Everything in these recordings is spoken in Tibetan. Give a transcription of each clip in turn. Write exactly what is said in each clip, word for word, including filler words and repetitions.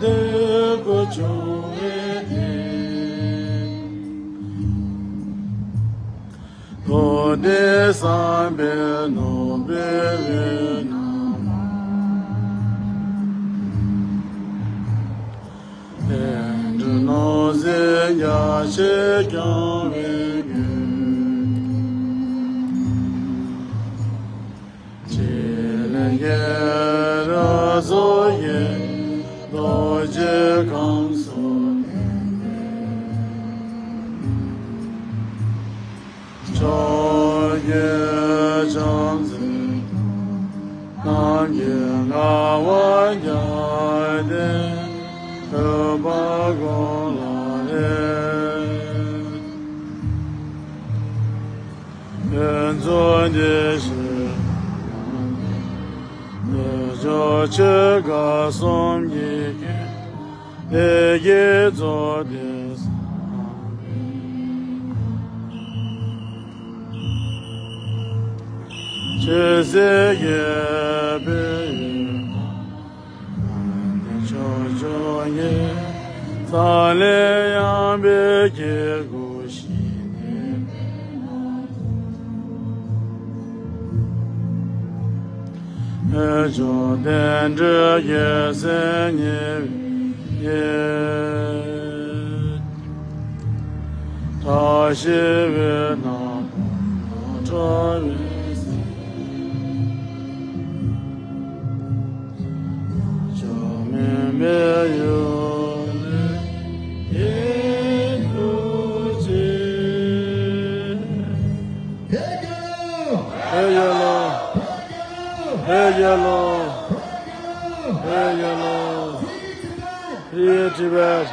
དེ་ཀོ་ཆུ་བེ་དེ། ཐོ་དེ་སམ་བེ་ནོ་བེ་བེ་ན་མ། དེ་འདྲ་ནོ་ཟེ་ཡ་ཆེ་ཀྱང་བེ་གུ། ཆེ་ལེ་ཡེ་ར་ཟོ་ཡེ་རྡོ་རྗེ་གང་སོ་ཆོས་ཀྱི་བྱང་སེམས་རྣམས་ཀྱི་ལྔ་བ་རྒྱལ་བསྟན་འོད་དཔག་གོང་ལ་རེ། ཕུན་ཚོགས་འདི་ཞེས་དལ་འབྱོར་ཆོས་འགའ་གསུམ་གྱི་རྒྱན། དེ་སྐད་རྫོགས་ཏེ་སངས་རྒྱས་ཆོས་སྲིད་ཀྱི་དཔལ་ཡོན་ཏན་ཕྱོགས་བཅུ་ཡི། ས་ལེ་ཡངས་པའི་སྐྱེ་དགུའི་ཞི་བདེའི་དཔལ་མ་ཐོབ། འོད་མཆོག་ལྡན་འབྲས་རྒྱལ་སྲས་ཉེ་བའི་ཡིད། བཀྲ་ཤིས་པའི་ནགས་དཔུང་ལ་ཕྲ་བའི་ཟེར། མཆོག་མུན་པའི་ཡུལ་ནས་སྐྱེས་ཐུབ་ཅིག། ཕེབས་རྒྱལ་ལོ། ཕེབས་རྒྱལ་ལོ། ཕེབས་རྒྱལ་ལོ། ཕེབས་རྒྱལ་ལོ། Free Tibet།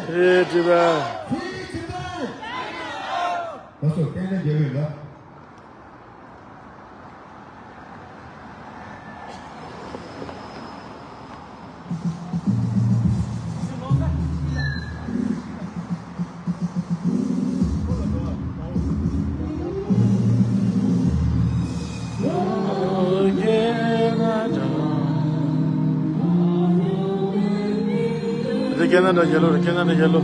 Free Tibet། ལགས་སོ། སྐད་ཆ་རྒྱག་ཡོད་ལ། རེད། ཁེ་ན་ཌ་ཡེ་ལོ་རེད། ཁེ་ན་ཌ་ཡེ་ལོ།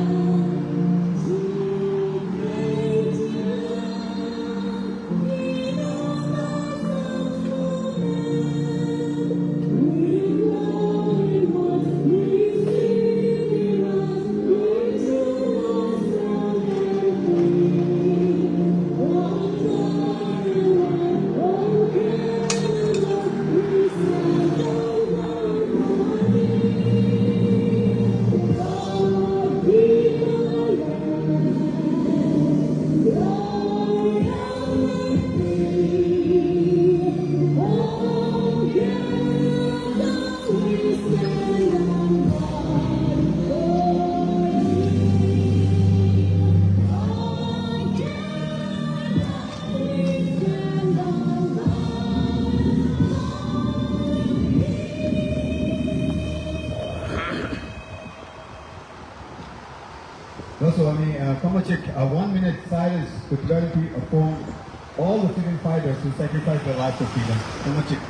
That's what I mean. Uh, come on, check. Uh, one minute silence for gratitude upon all the freedom fighters who sacrificed their lives for freedom. Come on, check.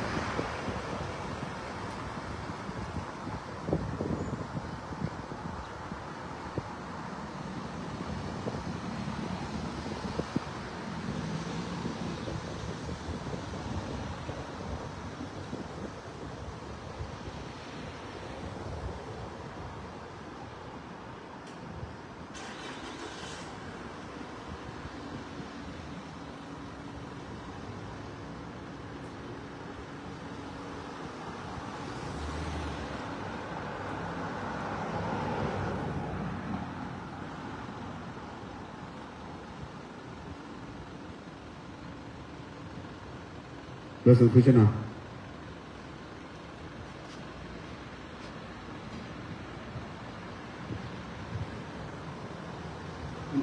ལགས་སོ། ཐུགས་རྗེ་གནང་།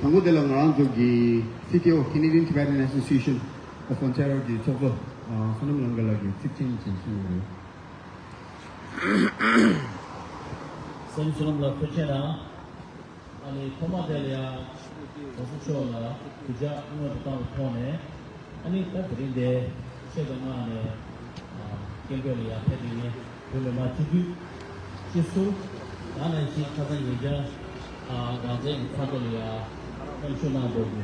དང་པོ་དེ་ལ་ང་རང་ཚོ་གི་སི་ཊི་ཨོ། Canadian Tibetan Association of Ontario གི་ཚོགས་གཙོ་བསོད་ནམས་ལམ་འགའ་ལགས་ཀྱིས་ཚིག་ཆེན་ཅིག་གསུང་གི་ཡོད། སེམས་བསོད་ནམས་ལ་ཐུགས་རྗེ་གནང་། ཨ་ནི་ཐོག་མ་དེ་ལ་ཡང་༸གོང་ས་མཆོག་ལ་གུས་ཕྱག་སྔོན་དུ་བཏང་བའི་ཐོག་ནས། ཨ་ནི་ད་དེ་རིང་འདི་ཆེད་དུ་མངགས་ནས་སྐད་འབོད་ལ་ཡར་ཕེབས་དུས་ནི་བོད་མི་མང་སྤྱི་འཐུས་ སྤྱི་ཟུར། ད་ནང་བཞིན་ཁ་སང་ཉེ་ཆར་རང་བཙན་གྱི་ཚ་ཐོག་ལ་ཡ་མཉམ་ཞུགས་གནང་འདུག་གི་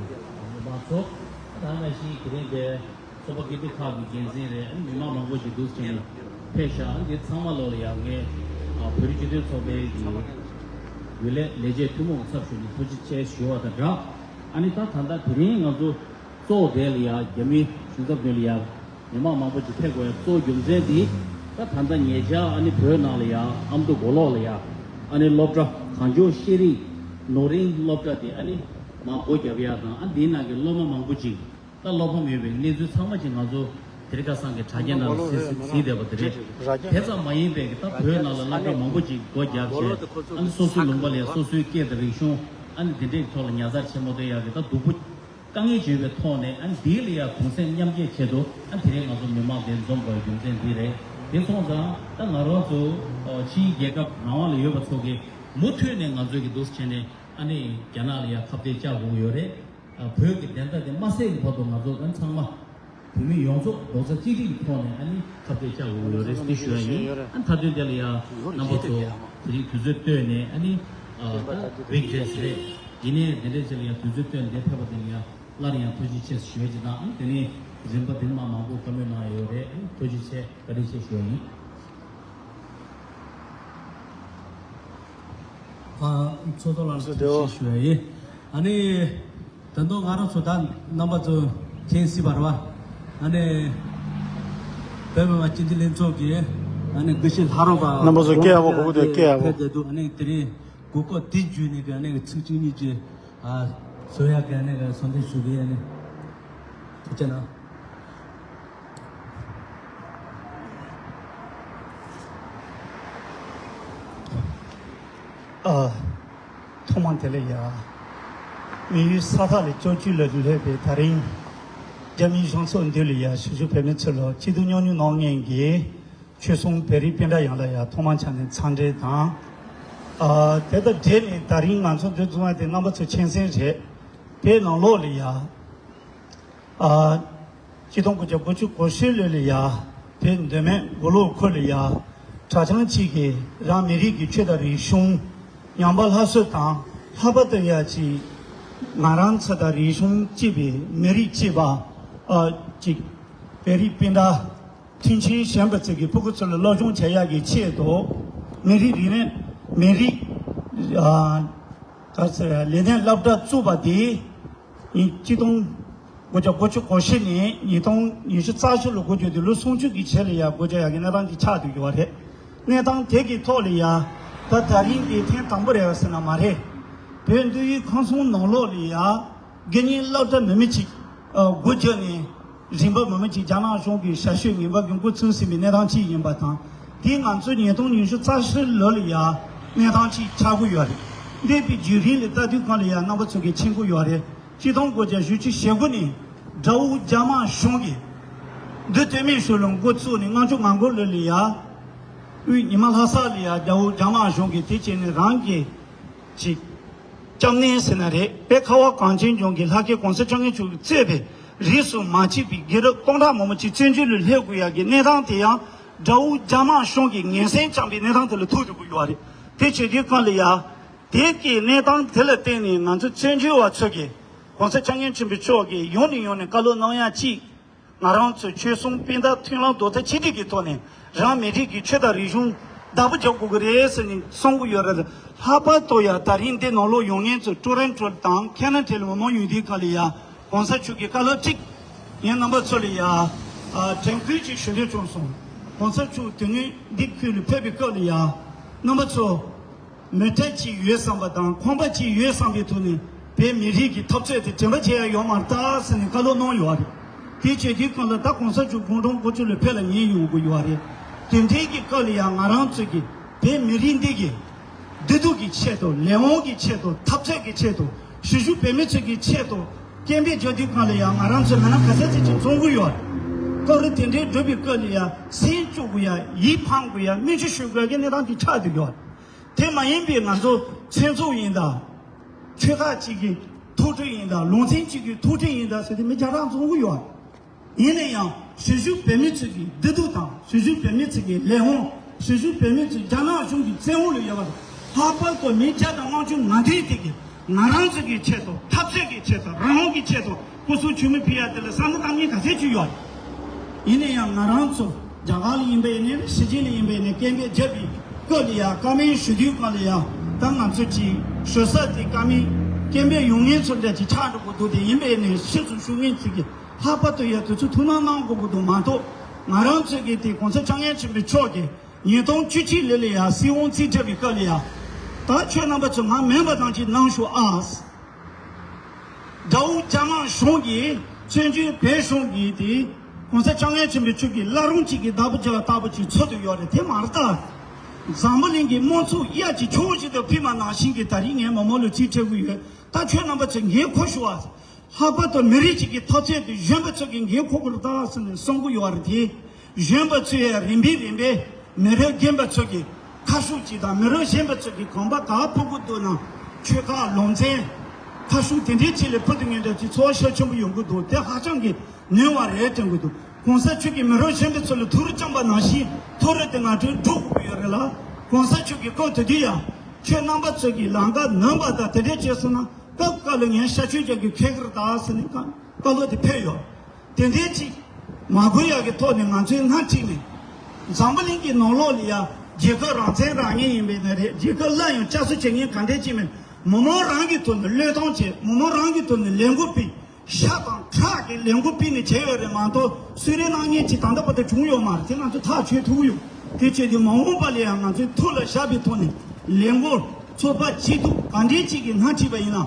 མི་མང་ཚོ། ད་ནང་བཞིན་དེ་རིང་འདིར་ཚོགས་པ་སྐྱིད་སྡུག་ཁག་གི་འགན་འཛིན་རེད། ཨ་ནི་མི་མང་མང་པོ་ཞིག་འདུག་སེ་བྱས་ནས་ཕེབས་ཤག་ཨ་ནི་འདི་ཚང་མ་ལོག་ལ་ཡ་ངས་བོད་རིགས་སྤྱི་མཐུན་ཚོགས་པའི་གི་རྒྱུན་ལས་ལས་བྱེད་ཐུན་མོང་གི་ཚབ་ཞུས་ནས་ཐུགས་རྗེ་ཆེ་ཞུ་བ་དང་སྦྲགས། ཨ་ནི་ད་ད་ལྟ་དེ་རིང་ང་ཚོ་གཙོ་བོ་དེ་ལ་ཡ་རྒྱ་མི་གཞུང་ཚབ་མདུན་ལ་ཡ་མི་མང་མང་པོ་ཅིག་ཕེབས་དགོས་ཡ་གཙོ་བོ་རྒྱུ་མཚན་འདི་ད་ད་ལྟ་ཉེ་ཆར་ཨ་ནི་བོད་ནང་ལ་ཡ་ཨ་མདོ་མགོ་ལོག་ལ་ཡ་ཨ་ནི་སློབ་གྲྭ་གངས་ལྗོངས་ཤེས་རིག་ནོར་གླིང་སློབ་གྲྭ་དེ་ཨ་ནི་མར་སྒོ་བརྒྱབ་ཡ་དང་། ཨ་འདིའི་ནང་གི་སློབ་མ་མང་པོ་ཅིག་ད་སློབ་ཕམ་ཡོད་པའི་གནས་ཚུལ་ཚང་མ་ཅིག་ང་ཚོ་དེ་རིང་ཁ་སང་གི་དྲ་རྒྱ་ནང་ལ་གཟིགས་གཟིགས་བསྡད་པ་དེ་རེད། དེ་ཙམ་མ་ཡིན་པའི་གི་ད་བོད་ནང་ལ་སློབ་གྲྭ་མང་པོ་ཅིག་སྒོ་བརྒྱབ་བྱས་ཨ་ནི་སོ་སོའི་ལུང་པ་ལ་ཡ་སོ་སོའི་སྐད་དང་རིག་གཞུང་ཨ་ནི་དེ་འདྲའི་ཐོག་ལ་ཉར་ཚགས་བྱེད་མ་ཐུབ་ཡ་གི་ད་སྡུག་པོ་དཀའ་ངལ་ཅིག་ཡོད་པའི་ཐོག་ནས། ཨ་ནི་དེ་ལ་ཡ་གདུང་སེམས་མཉམ་སྐྱེད་ཆེད་དུ་ཨ་ནི་དེ་རིང་ང་ཚོ་མི་མང་དེ་འཛོམས་དགོས་པའི་རྒྱུ་མཚན་འདི་རེད། དེ་སོང་ཙང་ད་ང་རང་ཚོ་ཕྱིའི་རྒྱལ་ཁབ་རང་དབང་ལ་ཡོད་པ་ཚོ་གིས་མུ་མཐུད་ནས་ང་ཚོའི་གི་འདུག་སེ་བྱས་ནས་ཨ་ནི་རྒྱ་ནག་ལ་ཡ་ཁ་གཏད་བཅག་དགོས་ཀྱི་ཡོད་རེད། ཨ་བོད་ཀྱི་བདེན་མཐའ་དེ་མ་གསལ་གྱི་བར་དུ་ང་ཚོ་ཨ་ནི་ཚང་མ་བོད་མི་ཡོངས་རྫོགས་རྡོག་རྩ་གཅིག་སྒྲིལ་གྱི་ཐོག་ནས་ཨ་ནི་ཁ་གཏད་བཅག་དགོས་ཀྱི་ཡོད་རེད་ཟེར་ཞུ་ཡ་ཡིན། ཨ་ནི་མཐའ་དོན་དེ་ལ་ཡ་རྣམ་པ་ཚོ་དེ་རིང་དུས་ཚོད་བཏོན་ནས་ཨ་ནི་ཨ་ད་བིག་རེད་ཟེར་རེད། ཡིན་ནའི་དེ་འདྲའི་ཆེད་ལ་ཡང་དུས་ཚོད་བཏོན་ཏེ་ཕེབས་པ་དེ་ལ་ཡང་སླར་ཡང་ཐུགས་རྗེ་ཆེ་ཞུ་ཡ་ཅིག་དང་། དེ་ནས་རིམ་པ་དེ་མ་མང་པོ་བཀའ་མོལ་གནང་ཡོད་རེད། ཐུགས་རྗེ་ཆེ། བཀའ་དྲིན་ཆེ་ཞུ་ཡ་ཡིན། ཨ་ཚོགས་གཙོ་ལགས་ལ་ཐུགས་རྗེ་ཆེ་ཞུ་ཡ་ཡིན། ཨ་ནི་ད་དུང་ང་རང་ཚོ་ད་རྣམ་པ་ཚོ་མཁྱེན་སྲིད་པ་རེད་བ། ཨ་ནི་བོད་མི་མང་སྤྱི་འཐུས་ལྷན་ཚོགས་ཀྱི་ཨ་ནི་དགེ་བཤེས་ལྷ་རམས་པ་རྣམ་པ་ཚོ་སྐད་ཡག་པོ་གོ་གི་འདུག་སྐད་ཡག་པོ་ཕེབས་བསྡད་འདུག་ཨ་ནི་དེ་རིང་གོ་སྐབས་དེ་བརྒྱུད་ནས་ཀྱི་ཨ་ནི་ཚིག་གཅིག་གཉིས་ཀྱི་ཨ་བཟོ་ཡག་གི་ཨ་ནི་ག་གསོལ་འདེབས་ཞུ་གི་ཨ་ནི་ཐུགས་རྗེ་གནང་། ཨ་ཐོག་མ་དེ་ལ་ཡ་དམིགས་ཡུལ་ས་ཐག་ལ་བཅུ་གཅིག་ལ་སླེབས་པའི་ད་རིང་རྒྱ་མིའི་གཞུང་ཚབ་མདུན་ལ་ཡ་ཞུ་ཞུ་བོད་མི་ཚོ་ལ་སྐྱིད་སྡུག་མཉམ་མྱོང་གནང་མཁན་གྱི་ཆོལ་གསུམ་བོད་རིགས་སྤུན་ཟླ་ཡོངས་ལ་ཡང་ཐོག་མར་ཆ་ནས་འཚམས་འདྲི་དང་། ཨ་དེ་དང་འབྲེལ་ནས་ད་རིང་ང་ཚོ་འདི་འཛོམས་པ་དེ་རྣམ་པ་ཚོ་མཁྱེན་གསལ་རེད། དེའི་ནང་ལོགས་ལ་ཡ་ཨ་ཆིག་སྟོང་དགུ་བརྒྱ་དགུ་བཅུ་གོ་བཞི་ལོ་ལ་ཡ་བོད་མདོ་སྨད་མགོ་ལོག་ཁུལ་ལ་ཡ་གྲྭ་ཚང་གཅིག་གིས་རང་མི་རིགས་ཀྱི་ཆོས་དང་རིག་གཞུང་ཉམས་པ་སླར་གསོ་དང་། ལྷག་པར་དུ་ཡ་ཅིག་ང་རང་ཚོ་དང་རིག་གཞུང་གཅིག་པའི་མི་རིགས་གཅིག་པ་ཨ་ཅིག་བོད་རིགས་སྤུན་ཟླ་མཐུན་རྐྱེན་ཞན་པ་ཚོ་གི་ཕྲུ་གུ་ཚོ་ལ་སློབ་སྦྱོང་བྱེད་ཡག་གི་ཆེད་དུ་མི་རིགས་རིག་གནས་མི་རིགས་ཨ་ག་ཟེར་ལས་དོན་སློབ་གྲྭ་བཙུགས་པ་དེ་ཉིས་སྟོང་དགུ་བརྒྱ་དགུ་བཅུ་གོ་བཞི་ནས་ཉིས་སྟོང་ཉི་ཤུ་རྩ་བཞི་ལོ་འགོ་བརྗོད་དུས་ལོ་སུམ་ཅུ་གི་ཆེད་ལ་ཡ་འགོ་བརྗོད་ཡག་གི་གནས་སྟངས་ཅིག་ཆགས་བསྡད་ཡོད་རེད། གནས་སྟངས་དེ་གི་ཐོག་ལ་ཡ་ད་ད་རིང་གི་ཐེངས་དང་པོ་རེད་ཟེར་ན་མ་རེད། བོད་འདི་ཡི་ཁམས་གསུམ་ནང་ལོགས་ལ་ཡ་དགེ་རྒན་སློབ་གྲྭ་མི་མི་གཅིག་ཨ་སྒོ་བརྒྱབ་ནས་རིམ་པ་མི་མི་གཅིག་རྒྱ་ནག་གཞུང་གི་ཞབས་ཞུ་ངན་པ་གི་འགོ་བཙུགས་ཟིན་པའི་གནས་སྟངས་གཅིག་ཡིན་པ་དང་། དེ་ང་ཚོ་ཉིས་སྟོང་ཉི་ཤུ་རྩ་བཞི་ལོ་ལ་ཡ་གནས་སྟངས་གཅིག་ཆགས་ཀྱི་ཡོད་རེད། འདས་པའི་བརྒྱུད་རིམ་ལ་ལྟ་དུས་སྒང་ལ་ཡ་རྣམ་པ་ཚོ་གིས་མཁྱེན་གྱི་ཡོད་རེད། ཆིག་སྟོང་དགུ་བརྒྱ་བཞི་བཅུ་ཞེ་དགུ་ནས་དགྲ་བོ་རྒྱ་དམར་གཞུང་གིས་འདི་སྟོད་སྨད་ཕྱོགས་ལ་འགོ་བཙུགས་ནས་ལྔ་བཅུ་ང་དགུ་ལོ་ལ་ཡ་དབུས་ཉི་མ་ལྷ་ས་ལ་ཡ་དགྲ་བོ་རྒྱ་དམར་གཞུང་གིས་དེ་བྱས་ནས་རང་གི་ཅིག་སྐྱབས་གནས་ཟེར་ན་རེད། དཔལ་ཁ་བ་གངས་ཅན་ལྗོངས་ཀྱི་ལྷ་སྐལ་གོང་ས་སྐྱབས་མགོན་མཆོག་གིས་གཙོས་པའི་རིས་སུ་མ་ཆད་པའི་དགེ་ལུགས་སྟོང་ཕྲག་མང་པོ་ཅིག་བཙན་བྱོལ་ལ་སླེབས་དགོས་ཡག་གི་གནས་སྟངས་དེ་ཡང་དགྲ་བོ་རྒྱ་དམར་གཞུང་གིས་ངན་སེམས་བཅངས་པའི་གནས་སྟངས་དེ་ལ་ཐུག་འགྲོ་གི་ཡོད་རེད། དེ་བྱེད་དུས་སྒང་ལ་ཡ་དེ་གི་གནས་སྟངས་དེ་ལ་བརྟེན་ནས་ང་ཚོ་བཙན་བྱོལ་བ་ཚོ་གིས་གོང་ས་སྐྱབས་མགོན་ཆེན་པོ་མཆོག་གིས་ཡང་ནས་ཡང་ནས་བཀའ་སློབ་གནང་ཡག་གཅིག་ང་རང་ཚོ་ཆོལ་གསུམ་སྤུན་ཟླ་མཐུན་ལམ་རྡོག་རྩ་གཅིག་སྒྲིལ་གྱི་ཐོག་ནས་རང་མི་རིགས་ཀྱི་ཆོས་དང་རིག་གཞུང་བདག་པོ་རྒྱག་དགོས་ཀྱི་རེད་ཟེར་ནས་གསུང་གི་ཡོད་རེད། ལྷག་པར་དུ་ཡ་ད་རིང་འདི་ནང་ལོགས་ཡོང་མཁན་ཚོ་ཊོ་རོན་ཊོ་དང་ཁེ་ན་ཌ་ལ་མི་མང་ཡོང་དུས་སྒང་ལ་ཡ་གོང་ས་མཆོག་གི་བཀའ་སློབ་གཅིག་ངས་རྣམ་པ་ཚོ་ལ་ཡ་ཨ་དྲན་སྐུལ་ཅིག་ཞུ་འདོད་བྱུང་སོང་། གོང་ས་མཆོག་དེ་སྔོན་འདི་ཁུལ་ལ་ཕེབས་པའི་སྐབས་ལ་ཡ་རྣམ་པ་ཚོ། མི་གྲལ་གཅིག་ཡོད་བསམ་པ་དང་ཁང་པ་གཅིག་ཡོད་བསམ་པའི་ཐོག་ནས་བོད་མི་རིགས་ཀྱི་འཐབ་རྩོད་དེ་དྲན་པ་བརྗེད་ཡ་ཡོད་མ་རེད་ཟེར་ནས་བཀའ་སློབ་གནང་ཡོད་རེད། དེ་བྱེད་དུས་སྒང་ལ་ད་གོང་ས་མཆོག་དགུང་གྲངས་དགུ་བཅུ་ལ་ཕེབས་ལ་ཉེ་ཡོང་གི་ཡོད་རེད། དེ་འདྲའི་གི་སྐབས་ལ་ཡང་ང་རང་ཚོ་གི་བོད་མི་རིགས་འདི་གི་བདེ་སྡུག་གི་ཆེད་དུ་ལས་དབང་གི་ཆེད་དུ་འཐབ་རྩོད་ཀྱི་ཆེད་དུ་གཞིས་བཞུགས་བོད་མི་ཚོ་གི་ཆེད་དུ་སྐད་འབོད་རྒྱག་དུས་སྒང་ལ་ཡང་ང་རང་ཚོ་མི་སྣ་ག་ཚད་ཅིག་ཅིག་འཛོམས་གི་ཡོད་རེད། སྐབས་རེ་དེ་འདྲའི་འགྲོ་བའི་སྐབས་ལ་ཡང་སེམས་སྐྱོ་དགོས་ཡ་ཡིད་ཕམ་དགོས་ཡ་སྨན་བཅོས་ཞུ་དགོས་ཡ་གི་གནས་སྟངས་དེ་ཆགས་བསྡད་ཡོད་རེད། དེ་མ་ཡིན་པའི་ང་ཚོ་མཚན་ཚོགས་ཡིན་ད། ཆོལ་ཁ་གཅིག་གི་ཐུགས་སྤྲོ་ཡིན་ད། ལུང་ཚན་གཅིག་གི་ཐུགས་སྤྲོ་ཡིན་ད་ཟེར་ཏེ་མི་བརྒྱ་ཕྲག་འཛོམས་གི་ཡོད། ཡིན་ན་ཡང་གཞིས་བཞུགས་བོད་མི་ཚོ་གི་བདེ་སྡུག་དང་གཞིས་བཞུགས་བོད་མི་ཚོ་གི་ལས་དབང་ གཞིས་བཞུགས་བོད་མི་ཚོས་རྒྱ་ནག་གཞུང་གི་བཙན་འོག་ལ་ཡོད་པ་དང་། ལྷག་པར་དུ་མི་བརྒྱ་དང་ལྔ་བཅུ་ང་བདུན་དེ་གིས་ང་རང་ཚོ་གི་ཆེད་དུ། འཐབ་རྩོད་ཀྱི་ཆེད་དུ། རང་དབང་གི་ཆེད་དུ་སྐུ་སྲོག་མཆོད་མེ་ཕུལ་ཡ་དེ་ལ་བསམ་བློ་བཏང་མཁན་ག་ཚད་ཅིག་ཡོད་རེད། ཡིན་ན་ཡང་ང་རང་ཚོ་རྒྱ་གར་ལ་ཡིན་པ་ཡིན་ནའི་རེད། ཕྱི་རྒྱལ་ལ་ཡིན་པ་ཡིན་ནའི་རེད། སྐད་འབོད་བརྒྱབ་པའི་སྐབས་ལ་ཡ། བཀའ་མོལ་ཞུ་དུས་སྒང་ལ་ཡ། ད་ང་ཚོ་གི་ཞོལ་ས་དེ་བཀའ་མོལ་སྐད་འབོད་ཡོང་མཁན་ཚོ་འདྲ་ཅིག་ཆགས་འགྲོ་གི་འདུག་དེ་ཡིན་པ་ཡིན་ནའི་ཕྱིས་སུ་ཞུ་མཁན་ཚོ་གིས་ལྷག་པར་དུ་ཡ་དེ་ཚོ་ཐུགས་སྣང་གནང་དགོས་ཀྱི་འདུག་མ་གཏོགས། ང་རང་ཚོ་གི་དེ་གོང་ས་སྐྱབས་མགོན་ཆེན་པོ་མཆོག་གིས་ཉིས་སྟོང་བཅུ་གཅིག་ལོ་ལ་ཡ་སྲིད་དབང་རྩིས་སྤྲད་པའི་སྐབས་ལ་ཡ། ད་ཁྱོད་རྣམ་པ་ཚོ་ང་མིན་པ་ཐམས་ཅད་གནང་ཤོག་ཨ། དགྲ་བོ་རྒྱ་དམར་གཞུང་གིས་བཙན་བྱོལ་བོད་གཞུང་གིས་དེ་གོང་ས་སྐྱབས་མགོན་ཆེན་པོ་མཆོག་གི་བླ་བྲང་གཅིག་གི་བདག་པོ་བྱས་པ་ལྟ་བུ་ཅིག་ཚོར་དུ་ཡོད་རེད། དེ་མ་རེད་ད། འཛམ་བུ་གླིང་གི་དམངས་གཙོ་གཡས་ཀྱི་ཕྱོགས་བཞི་དུ་ཕུལ་བ་ནང་བཞིན་གྱི་ད་རིང་ངས་མི་མང་ལ་རྩིས་སྤྲད་གི་ཡོད། ད་ཁྱོད་རྣམ་པ་ཚོས་འགན་འཁུར་ཤོག་ཨ། ལྷག་པར་དུ་མི་རིགས་གཅིག་གི་འཐབ་རྩོད་དེ་གཞོན་པ་ཚོ་གིས་འགན་འཁུར་དགོས་རེད་ད་ཟེར་ནས་གསུང་གི་ཡོད་རེད་དེ། གཞོན་པ་ཚོས་ཡང་རིམ་པས་རིམ་པས་མི་རབས་རྒན་པ་ཚོ་གི་ཁ་ཤུགས་ཅིག་དང་། མི་རབས་གཞོན་པ་ཚོ་གི་གོམ་པ་ག་པར་ཕུད་ཀྱི་འདུག་ན། ཆོལ་ཁ་ལུང་ཚན་ཁ་ཤུགས་དེ་འདྲའི་ཆེད་ལ་ཕུད་དུ་ངེས་འདྲ་ཅིག་ཚོར་བ་ཤུགས་ཆེན་པོ་ཡོང་གི་འདུག་དེ་ཧ་ཅང་གི་ནུས་པ་རེད་དྲན་གྱི་འདུག་གོང་ས་མཆོག་གིས་མི་རབས་གཞོན་པ་ཚོ་ལ་ཐུགས་རེ་བཅངས་པ་ནང་བཞིན་ཐུགས་རེ་དེ་ང་ཚོས་སྒྲུབ་དགོས་ཀྱི་ཡོད་རེད་ལ། གོང་ས་མཆོག་གི་སྐབས་དེ་དུས་ཡང་ཁྱོད་རྣམ་པ་ཚོ་གིས་ལམ་ཁ་ནོན་པ་དང་དེ་འདྲས་བྱས་སོང་ན། སྐབས་འགའ་ལ་ངས་ཤ་ཆོས་རྒྱག་གི་ཁེགས་རེད་ད་ཟེར་ནས་བཀའ་སློབ་དེ་ཕེབས་ཡོད། དེ་འདྲའི་ཅིག་མ་དགོས་ཡག་གི་ཐོག་ནས་ང་ཚོས་སྣེ་ཁྲིད་ནས། འཛམ་བུ་གླིང་གི་ནང་ལོགས་ལ་ཡ་རྒྱལ་ཁབ་རང་བཙན་རག་མཁན་ཡིན་པའི་ནི་རེད། རྒྱལ་ཁབ་སླར་ཡང་བསྐྱར་གསོ་བྱེད་མཁན་ག་འདྲས་ཅིག་མིན། མི་མང་རང་གི་ཐོག་ནས་བློས་གཏོང་བྱས། མི་མང་རང་གི་ཐོག་ནས་ལས་འགུལ་སྤེལ། ཤ་དང་ཁྲག་གི་ལས་འགུལ་སྤེལ་ནས་བྱས་ཡོད་རེད་མ་གཏོགས། གསོལ་རས་གནང་མཁན་ཅིག་ད་ལྟ་བར་དུ་བྱུང་ཡོད་མ་རེད། དེ་ང་ཚོས་ཐག་ཆོད་ཐུབ་ཀྱི་ཡོད། དེ་བྱས་དུས་མ་འོངས་པ་ལ་ཡང་ང་ཚོས་ཐུགས་ལ་བཞག་པའི་ཐོག་ནས་ལས་འགུལ་ཚོགས་པ་སྐྱིད་སྡུག་ག་འདྲས་ཅིག་གིས་སྣེ་ཁྲིད་པ་ཡིན་ན།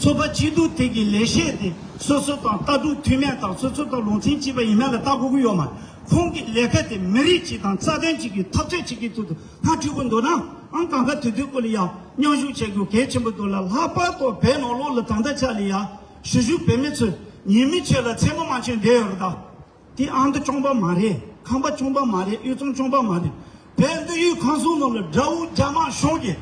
ཚོགས་པ་སྐྱིད་སྡུག་དེ་གི་ལས་བྱེད་དེ་སོ་སོ་དང་ལྟ་གྲུབ་མཐུན་མིན་དང་། སོ་སོ་དང་ལུང་ཚན་གཅིག་པ་ཡིན་མིན་ལ་ལྟ་དགོས་ཀྱི་ཡོད་མ་རེད། ཁོང་གི་ལས་ཀ་དེ་མི་རིགས་གཅིག་དང་རྩ་དོན་གཅིག་གི་འཐབ་རྩོད་གཅིག་གི་ཐོག་ཏུ་སྣེ་ཁྲིད་དགོས་འདུག་ན། ཨང་། གང་ག་དུས་དུས་སྐོར་ལ་ཡང་མཉམ་ཞུགས་བྱེད་དགོས་གལ་ཆེན་པོ་འདུག་ལ། ལྷག་པར་དུ་བོད་ནང་ལོགས་ལ་ད་ལྟ་ཆ་ལ་ཡང་གཞིས་བཞུགས་བོད་མི་ཚོས་ཉི་མའི་ཆོས་ལ་མཚན་མོ་མ་མཆོད་བསྡད་ཡོད་རེད་ད། དེ་ཨ་མདོ་རྐྱང་པ་མ་རེད། ཁམས་པ་རྐྱང་པ་མ་རེད། དབུས་གཙང་རྐྱང་པ་མ་རེད། བོད་མདོ་དབུས་ཁམས་གསུམ་ནང་ལ་དགྲ་བོ་རྒྱ་དམར་གཞུང་གིས་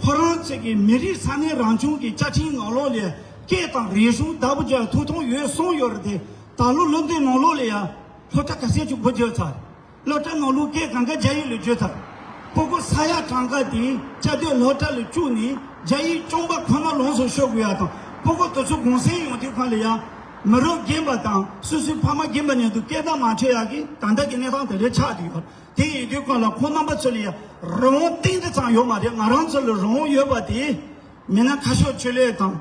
ཁོ་རང་ཚོ་གི་མི་རིགས་ས་གནས་རང་སྐྱོང་གི་བཅའ་ཁྲིམས་ནང་ལོགས་ལ་སྐད་དང་རིག་གཞུང་བདག་པོ་རྒྱག་ཐོབ་ཐང་ཡོད་གསུངས་ཡོད་རེད་དེ། ད་ལོ་སློབ་འདོན་ནང་ལོགས་ལ་ཡང་སློབ་གྲྭ་ག་ཚད་ཅིག་འགོ་འཛུགས་ཚར། སློབ་གྲྭ་ནང་ལོགས་སྐད་གང་ག་རྒྱ་ཡིག་ལ་བསྒྱུར་ཚར། སྤུ་གུ་ས་ཡ་གྲངས་ཀ་དེ་བཅའ་སྡོད་སློབ་གྲྭ་ལ་བཅུག་ནས་རྒྱ་ཡིག་རྐྱང་པ་ཁོ་ན་ལོངས་སུ་སྤྱོད་དགོས་ཡ་དང་། སྤུ་གུ་དེ་ཚོ་གུང་སེང་ཡོང་དུས་སྒང་ལ་ཡང་མི་རབས་རྒན་པ་དང་སོ་སོའི་ཕ་མ་རྒན་པ་མཉམ་དུ་སྐད་བརྡ་མ་འཕྲོད་ཡག་གི་ད་ལྟ་གི་གནས་སྟངས་དེ་འདྲ་ཆགས་བསྡད་ཡོད། དེ་ཡིན་དུས་སྒང་ལ་ཁོང་རྣམ་པ་ཚོ་ལ་ཡང་རང་དབང་གཏན་དུ་ཙམ་ཡོད་མ་རེད། ང་རང་ཚོ་ལ་རང་དབང་ཡོད་པ་དེ་མི་སྣ་ཁ་ཕྱོགས་ཆེ་ལོས་དང་།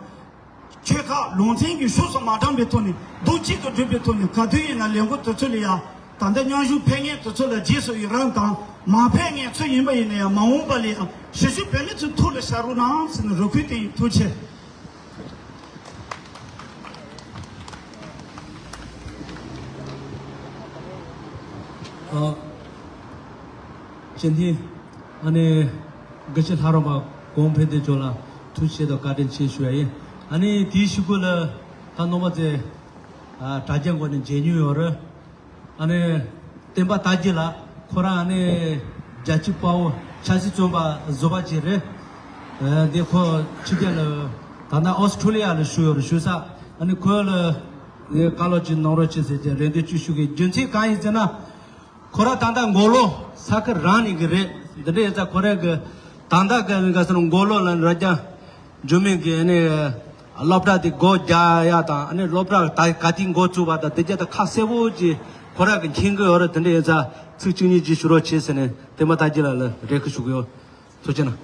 ཆོལ་ཁ་ལུང་ཚན་གྱི་ཕྱོགས་སུ་མ་འགྲངས་པའི་ཐོག་ནས་མདུན་གཅིག་ཏུ་བསྒྲིལ་བའི་ཐོག་ནས། ག་དུས་ཡིན་ན་ལས་འགུལ་དེ་ཚོ་ལ་ཡང་ད་ལྟ་མཉམ་ཞུགས་ཕེབས་མཁན་དེ་ཚོ་ལ་རྗེས་སུ་ཡི་རང་དང་། མ་ཕེབས་མཁན་ཚོ་ཡིན་པ་ཡིན་ན་ཡང་མ་འོངས་པ་ལ་ཡང་གཞིས་བཞུགས་བོད་མི་ཚོའི་ཐུགས་ལ་བཞག་རོགས་གནང་ཟེར་ནས་རེ་སྐུལ་དེ་ཡིན། ཐུགས་རྗེ་ཆེ། ཨ། སྤྱི་འཐུས་ཨ་ནི་དགེ་བཤེས་ལྷ་རམས་པ་གོང་འཕེལ་དོན་མཆོག་ལ་ཐུགས་རྗེ་ཆེ་དང་བཀའ་དྲིན་ཆེ་ཞུ་ཡ་ཡིན། ཨ་ནི་དེའི་གཞུག་གུ་ལ་ད་རྣམ་པ་ཚོས་ཨ་དྲ་རྒྱའི་སྒོ་ནས་མཇལ་མྱོང་ཡོད་རེད། ཨ་ནི་བསྟན་པ་དར་རྒྱས་ལགས་ཁོ་རང་ཨ་ནི་རྒྱལ་གཅེས་དཔའ་བོ་ཆབ་སྲིད་བཙོན་པ་བཟོ་བ་ཅིག་རེད། ཨ་འདི་ཁོ་ཕྱི་རྒྱལ་ལ་ད་ལྟ་ཨོ་སི་ཁྲུ་ལི་ཡ་ལ་བཞུགས་ཡོད་རེད། བཞུགས་ས་ཨ་ནི་ཁོ་ལ་ངས་བཀའ་སློབ་ཅིག་གནང་རོགས་བྱེད་ཟེར་ཏེ་རེ་འདུན་ཅིག་ཞུ་གི། རྒྱུ་མཚན་གང་ཡིན་ཟེར་ན། ཁོ་རང་ད་ལྟ་མགོ་ལོག་ས་ཁུལ་རང་ནས་གི་རེད། འདི་འདྲ་ཡིན་ཙང་ཁོ་རང་གི་ད་ལྟ་གི་ག་ཟེར་ན་མགོ་ལོག་ལ་རྭ་རྒྱ་འཇུ་མིན་གི་ཨ་ནི་སློབ་གྲྭ་དེ་སྒོ་རྒྱག་ཡ་དང་། ཨ་ནི་སློབ་གྲྭ་ད་ག་དུས་འགོ་བཙུགས་པ་དང་དེ་རྒྱ་ད་ཁ་གསལ་པོ་ཅིག་ཁོ་རང་གི་མཁྱེན་གི་ཡོད་རེད། དེ་འདྲ་ཡིན་ཙང་ཚིག་གཅིག་གཉིས་ཅིག་ཞུ་རོགས་བྱེད་ཟེར་ནས་བསྟན་པ་དར་རྒྱས་ལགས་ལ་རེ་སྐུལ་ཞུ་གི་ཡོད། ཐུགས་རྗེ་གནང་།